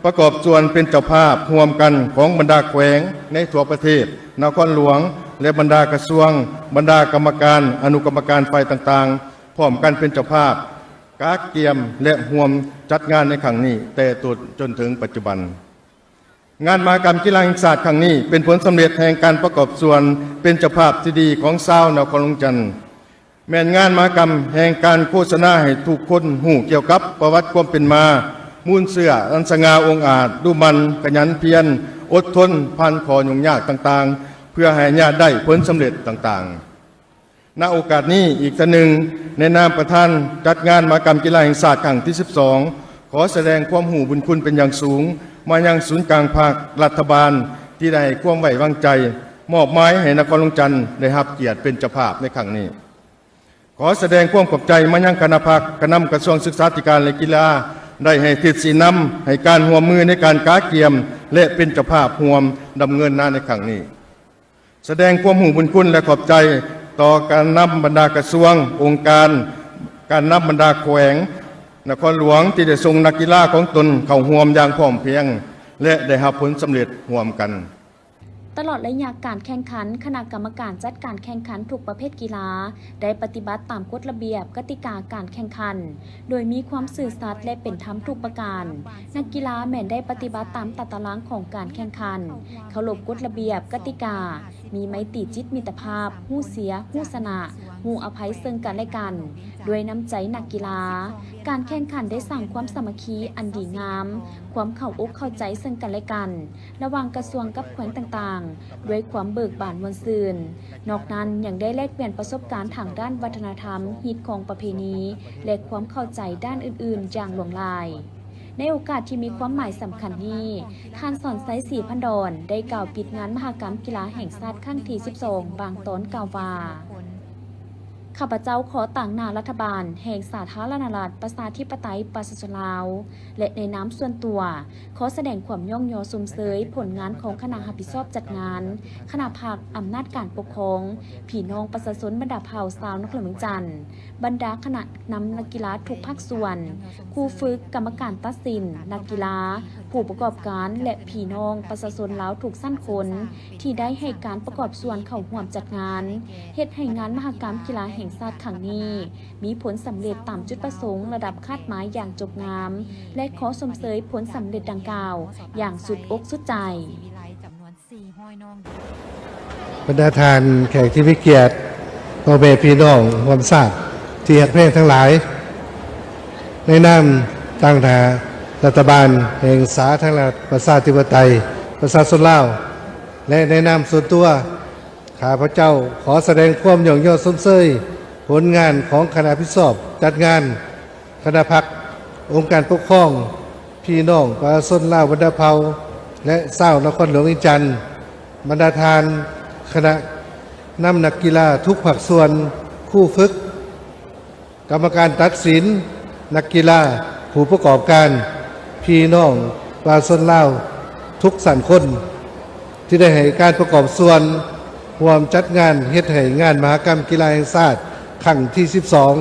ປະກອບສ່ວນເປັນເຈົ້າພາບຮ່ວມກັນຂອງບັນດາແຂວງໃນທົ່ວປະເທດ, ນະຄອນຫຼວງ ແລະ ບັນດາກະຊວງ, ບັນດາກຳມະການ, ອະນຸກຳມະການຝ່າຍຕ່າງໆ ພ້ອມກັນເປັນເຈົ້າພາບ ກະກຽມ ແລະ ຮ່ວມຈັດງານໃນຄັ້ງນີ້ ແຕ່ຕົ້ນຈົນເຖິງປັດຈຸບັນ. ງານມະຫະກຳກິລາແຫ່ງຊາດຄັ້ງນີ້ ເປັນຜົນສຳເລັດແຫ່ງການປະກອບສ່ວນເປັນເຈົ້າພາບທີ່ດີຂອງຊາວນະຄອນຫຼວງວຽງຈັນ, ແມ່ນງານມະຫະກຳແຫ່ງການໂຄສະນາໃຫ້ທຸກຄົນຮູ້ກ່ຽວກັບປະຫວັດຄວາມເປັນມາ, ມູນເຊື້ອອັນສະຫງ່າອົງອາດ, ດຸໝັ່ນ, ຂະຫຍັນພຽນ, ອົດທົນ, ຜ່ານຂໍ້ຫຍຸ້ງຍາກຕ່າງໆ ເພື່ອໃຫ້ຍາດໄດ້ຜົນສຳເລັດຕ່າງໆ. ນະໂອກາດນີ້ອີກເທື່ອໜຶ່ງ, ໃນນາມປະທານຈັດງານມະຫະກຳກິລາແຫ່ງຊາດຄັ້ງທີສິບສອງ ຂໍສະແດງຄວາມຮູ້ບຸນຄຸນເປັນຢ່າງສູງມາຍັງສູນກາງພັກ, ລັດຖະບານ ທີ່ໄດ້ໃຫ້ຄວາມໄວ້ວາງໃຈ ມອບໝາຍໃຫ້ນະຄອນຫຼວງວຽງຈັນໄດ້ຮັບກຽດເປັນເຈົ້າພາບໃນຄັ້ງນີ້. ຂໍສະແດງຄວາມຂອບໃຈມາຍັງຄະນະພັກ, ການນຳກະຊວງສຶກສາທິການ ແລະ ກິລາ ໄດ້ໃຫ້ທິດຊີ້ນຳໃຫ້ການຮ່ວມມືໃນການກະກຽມ ແລະ ເປັນເຈົ້າພາບຮ່ວມດຳເນີນງານໃນຄັ້ງນີ້. ສະແດງຄວາມຮູ້ບຸນຄຸນ ແລະ ຂອບໃຈຕໍ່ການນຳບັນດາກະຊວງ, ອົງການ, ການນຳບັນດາແຂວງນະຄອນຫຼວງ ທີ່ໄດ້ສົ່ງນັກກິລາຂອງຕົນເຂົ້າຮ່ວມຢ່າງພ້ອມພຽງ ແລະ ໄດ້ຮັບຜົນສຳເລັດຮ່ວມກັນ. ຕະຫຼອດໄລຍະການແຂ່ງຂັນ, ຄະນະກຳມະການຈັດການແຂ່ງຂັນທຸກປະເພດກິລາ ໄດ້ປະຕິບັດຕາມກົດລະບຽບ, ກະຕິກາການແຂ່ງຂັນ, ໂດຍມີຄວາມຊື່ສັດ ແລະ ເປັນທຳທຸກປະການ. ນັກກິລາແມ່ນໄດ້ປະຕິບັດຕາມຕາຕະລາງຂອງການແຂ່ງຂັນ, ເຄົາລົບກົດລະບຽບ, ກະຕິກາ, ມີໄມຕີຈິດມິດຕະພາບ, ຮູ້ເສຍ, ຮູ້ຊະນະ, ຮູ້ອະໄພເຊິ່ງກັນແລະກັນ, ດ້ວຍນ້ຳໃຈນັກກິລາ. ການແຂ່ງຂັນໄດ້ສ້າງຄວາມສາມັກຄີອັນດີງາມ, ຄວາມເຂົ້າອົກເຂົ້າໃຈເຊິ່ງກັນແລະກັນ ລະຫວ່າງກະຊວງກັບແຂວງຕ່າງໆ ດ້ວຍຄວາມເບີກບານມ່ວນຊື່ນ. ນອກນັ້ນຍັງໄດ້ແລກປ່ຽນປະສົບການທາງດ້ານວັດທະນະທຳ, ຮີດຄອງປະເພນີ ແລະ ຄວາມເຂົ້າໃຈດ້ານອື່ນໆຢ່າງຫຼວງຫຼາຍ. ໃນໂອກາດທີ່ມີຄວາມໝາຍສຳຄັນນີ້, ທ່ານ ສອນໄຊ ສີພັນດອນ ໄດ້ກ່າວປິດງານມະຫະກຳກິລາແຫ່ງຊາດຄັ້ງທີສິບສອງ ບາງຕອນກ່າວວ່າ, ຂ້າພະເຈົ້າຂໍຕາງໜ້າລັດຖະບານແຫ່ງສາທາລະນະລັດ ປະຊາທິປະໄຕ ປະຊາຊົນລາວ ແລະ ໃນນາມສ່ວນຕົວ, ຂໍສະແດງຄວາມຍ້ອງຍໍຊົມເຊີຍຜົນງານຂອງຄະນະຮັບຜິດຊອບຈັດງານ, ຄະນະພັກ, ອຳນາດການປົກຄອງ, ພີ່ນ້ອງປະຊາຊົນບັນດາເຜົ່າຊາວນະຄອນຫຼວງວຽງຈັນ, ບັນດາຄະນະນຳນັກກິລາທຸກພາກສ່ວນ, ຄູຝຶກ, ກຳມະການຕັດສິນ, ນັກກິລາ, ຜູ້ປະກອບການ ແລະ ພີ່ນ້ອງປະຊາຊົນລາວທຸກຊັ້ນຄົນ ທີ່ໄດ້ໃຫ້ການປະກອບສ່ວນເຂົ້າຮ່ວມຈັດງານ, ເຮັດໃຫ້ງານມະຫະກຳກິລາແຫ່ງຊາດຄັ້ງນີ້ ມີຜົນສຳເລັດຕາມຈຸດປະສົງລະດັບຄາດໝາຍຢ່າງຈົບງາມ ແລະ ຂໍຊົມເຊີຍຜົນສຳເລັດດັ່ງກ່າວຢ່າງສຸດອົກສຸດໃຈ. ບັນດາທ່ານແຂກທີ່ມີກຽດ, ພໍ່ແມ່ພີ່ນ້ອງຮ່ວມຊາດທີ່ຮັກແພງທັງຫຼາຍ, ໃນນາມຕາງໜ້າລັດຖະບານແຫ່ງສາທາລະນະລັດ ປະຊາທິປະໄຕ ປະຊາຊົນລາວ ແລະ ໃນນາມສ່ວນຕົວ, ຂ້າພະເຈົ້າຂໍສະແດງຄວາມຍ້ອງຍໍຊົມເຊີຍຜົນງານຂອງຄະນະຮັບຜິດຊອບຈັດງານ, ຄະນະພັກ, ອົງການປົກຄອງ, ພີ່ນ້ອງປະຊາຊົນລາວບັນດາເຜົ່າ ແລະ ຊາວນະຄອນຫຼວງວຽງຈັນ, ບັນດາທ່ານຄະນະນຳນັກກິລາທຸກພາກສ່ວນ, ຄູຝຶກ, ກຳມະການຕັດສິນ, ນັກກິລາ, ຜູ້ປະກອບການ, ພີ່ນ້ອງປະຊາຊົນລາວທຸກຊັ້ນຄົນ ທີ່ໄດ້ໃຫ້ການປະກອບສ່ວນຮ່ວມຈັດງານ ເຮັດໃຫ້ງານມະຫະກຳກິລາແຫ່ງຊາດຄັ້ງທີສິບສອງ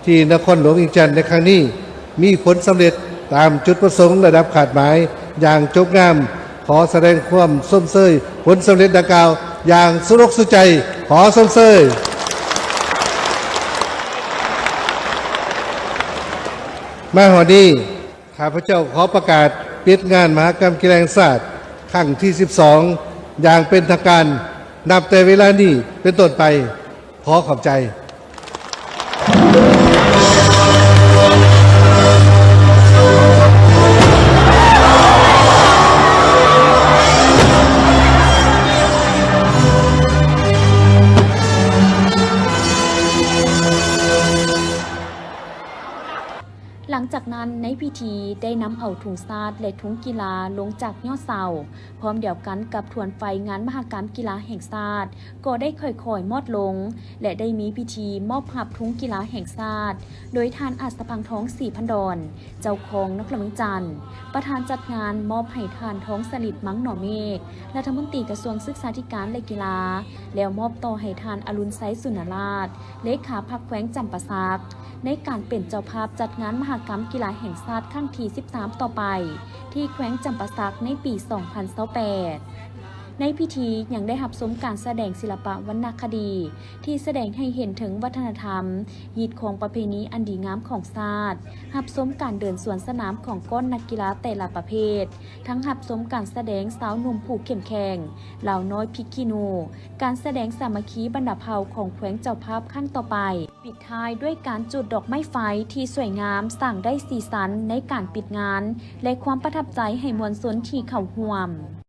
ທີ່ນະຄອນຫຼວງວຽງຈັນໃນຄັ້ງນີ້ ມີຜົນສຳເລັດຕາມຈຸດປະສົງລະດັບຄາດໝາຍຢ່າງຈົບງາມ. ຂໍສະແດງຄວາມຊົມເຊີຍຜົນສຳເລັດດັ່ງກ່າວຢ່າງສຸດອົກສຸດໃຈ. ຂໍຊົມເຊີຍ. ມາຮອດນີ້ ຂ້າພະເຈົ້າຂໍປະກາດປິດງານມະຫະກຳກິລາແຫ່ງຊາດຄັ້ງທີສິບສອງ ຢ່າງເປັນທາງການ ນັບແຕ່ເວລານີ້ເປັນຕົ້ນໄປ. ຂໍຂອບໃຈ. ເຜົາທຸງຊາດ ແລະ ທຸງກິລາລົງຈາກຍອດເສົາ. ພ້ອມດຽວກັນກັບທວນໄຟງານມະຫະກຳກິລາແຫ່ງຊາດ ກໍໄດ້ຄ່ອຍໆມອດລົງ ແລະ ໄດ້ມີພິທີມອບຮັບທຸງກິລາແຫ່ງຊາດ ໂດຍທ່ານ ອັດສະພັງທອງ ສີພັນດອນ ເຈົ້າຄອງນະຄອນຫຼວງວຽງຈັນ, ປະທານຈັດງານມອບໃຫ້ທ່ານ ທອງສະລິດ ມັງໜໍເມກ ລັດຖະມົນຕີກະຊວງສຶກສາທິການ ແລະ ກິລາ, ແລ້ວມອບຕໍ່ໃຫ້ທ່ານ ອະລຸນໄຊ ສຸນນະລາດ ເລຂາພັກແຂວງຈຳປາສັກ ໃນການເປັນເຈົ້າພາບຈັດງານມະຫະກຳກິລາແຫ່ງຊາດຄັ້ງທີສິບສາມຕໍ່ໄປ ທີ່ແຂວງຈຳປາສັກໃນປີສອງພັນຊາວແປດ. ໃນພິທີຍັງໄດ້ຮັບຊົມການສະແດງສິລະປະວັນນະຄະດີ ທີ່ສະແດງໃຫ້ເຫັນເຖິງວັດທະນະທຳ, ຮີດຄອງປະເພນີອັນດີງາມຂອງຊາດ, ຮັບຊົມການເດີນສວນສະໜາມຂອງກ້ອນນັກກິລາແຕ່ລະປະເພດ, ທັງຮັບຊົມການສະແດງຊາວໜຸ່ມຜູ້ເຂັ້ມແຂງ, ລາວນ້ອຍພິກຂີ້ໜູ, ການສະແດງສາມັກຄີບັນດາເຜົ່າຂອງແຂວງເຈົ້າພາບຄັ້ງຕໍ່ໄປ. ປິດທ້າຍດ້ວຍການຈູດດອກໄມ້ໄຟທີ່ສວຍງາມ, ສ້າງໄດ້ສີສັນໃນການປິດງານ ແລະ ຄວາມປະທັບໃຈໃຫ້ມວນຊົນທີ່ເຂົ້າຮ່ວມ.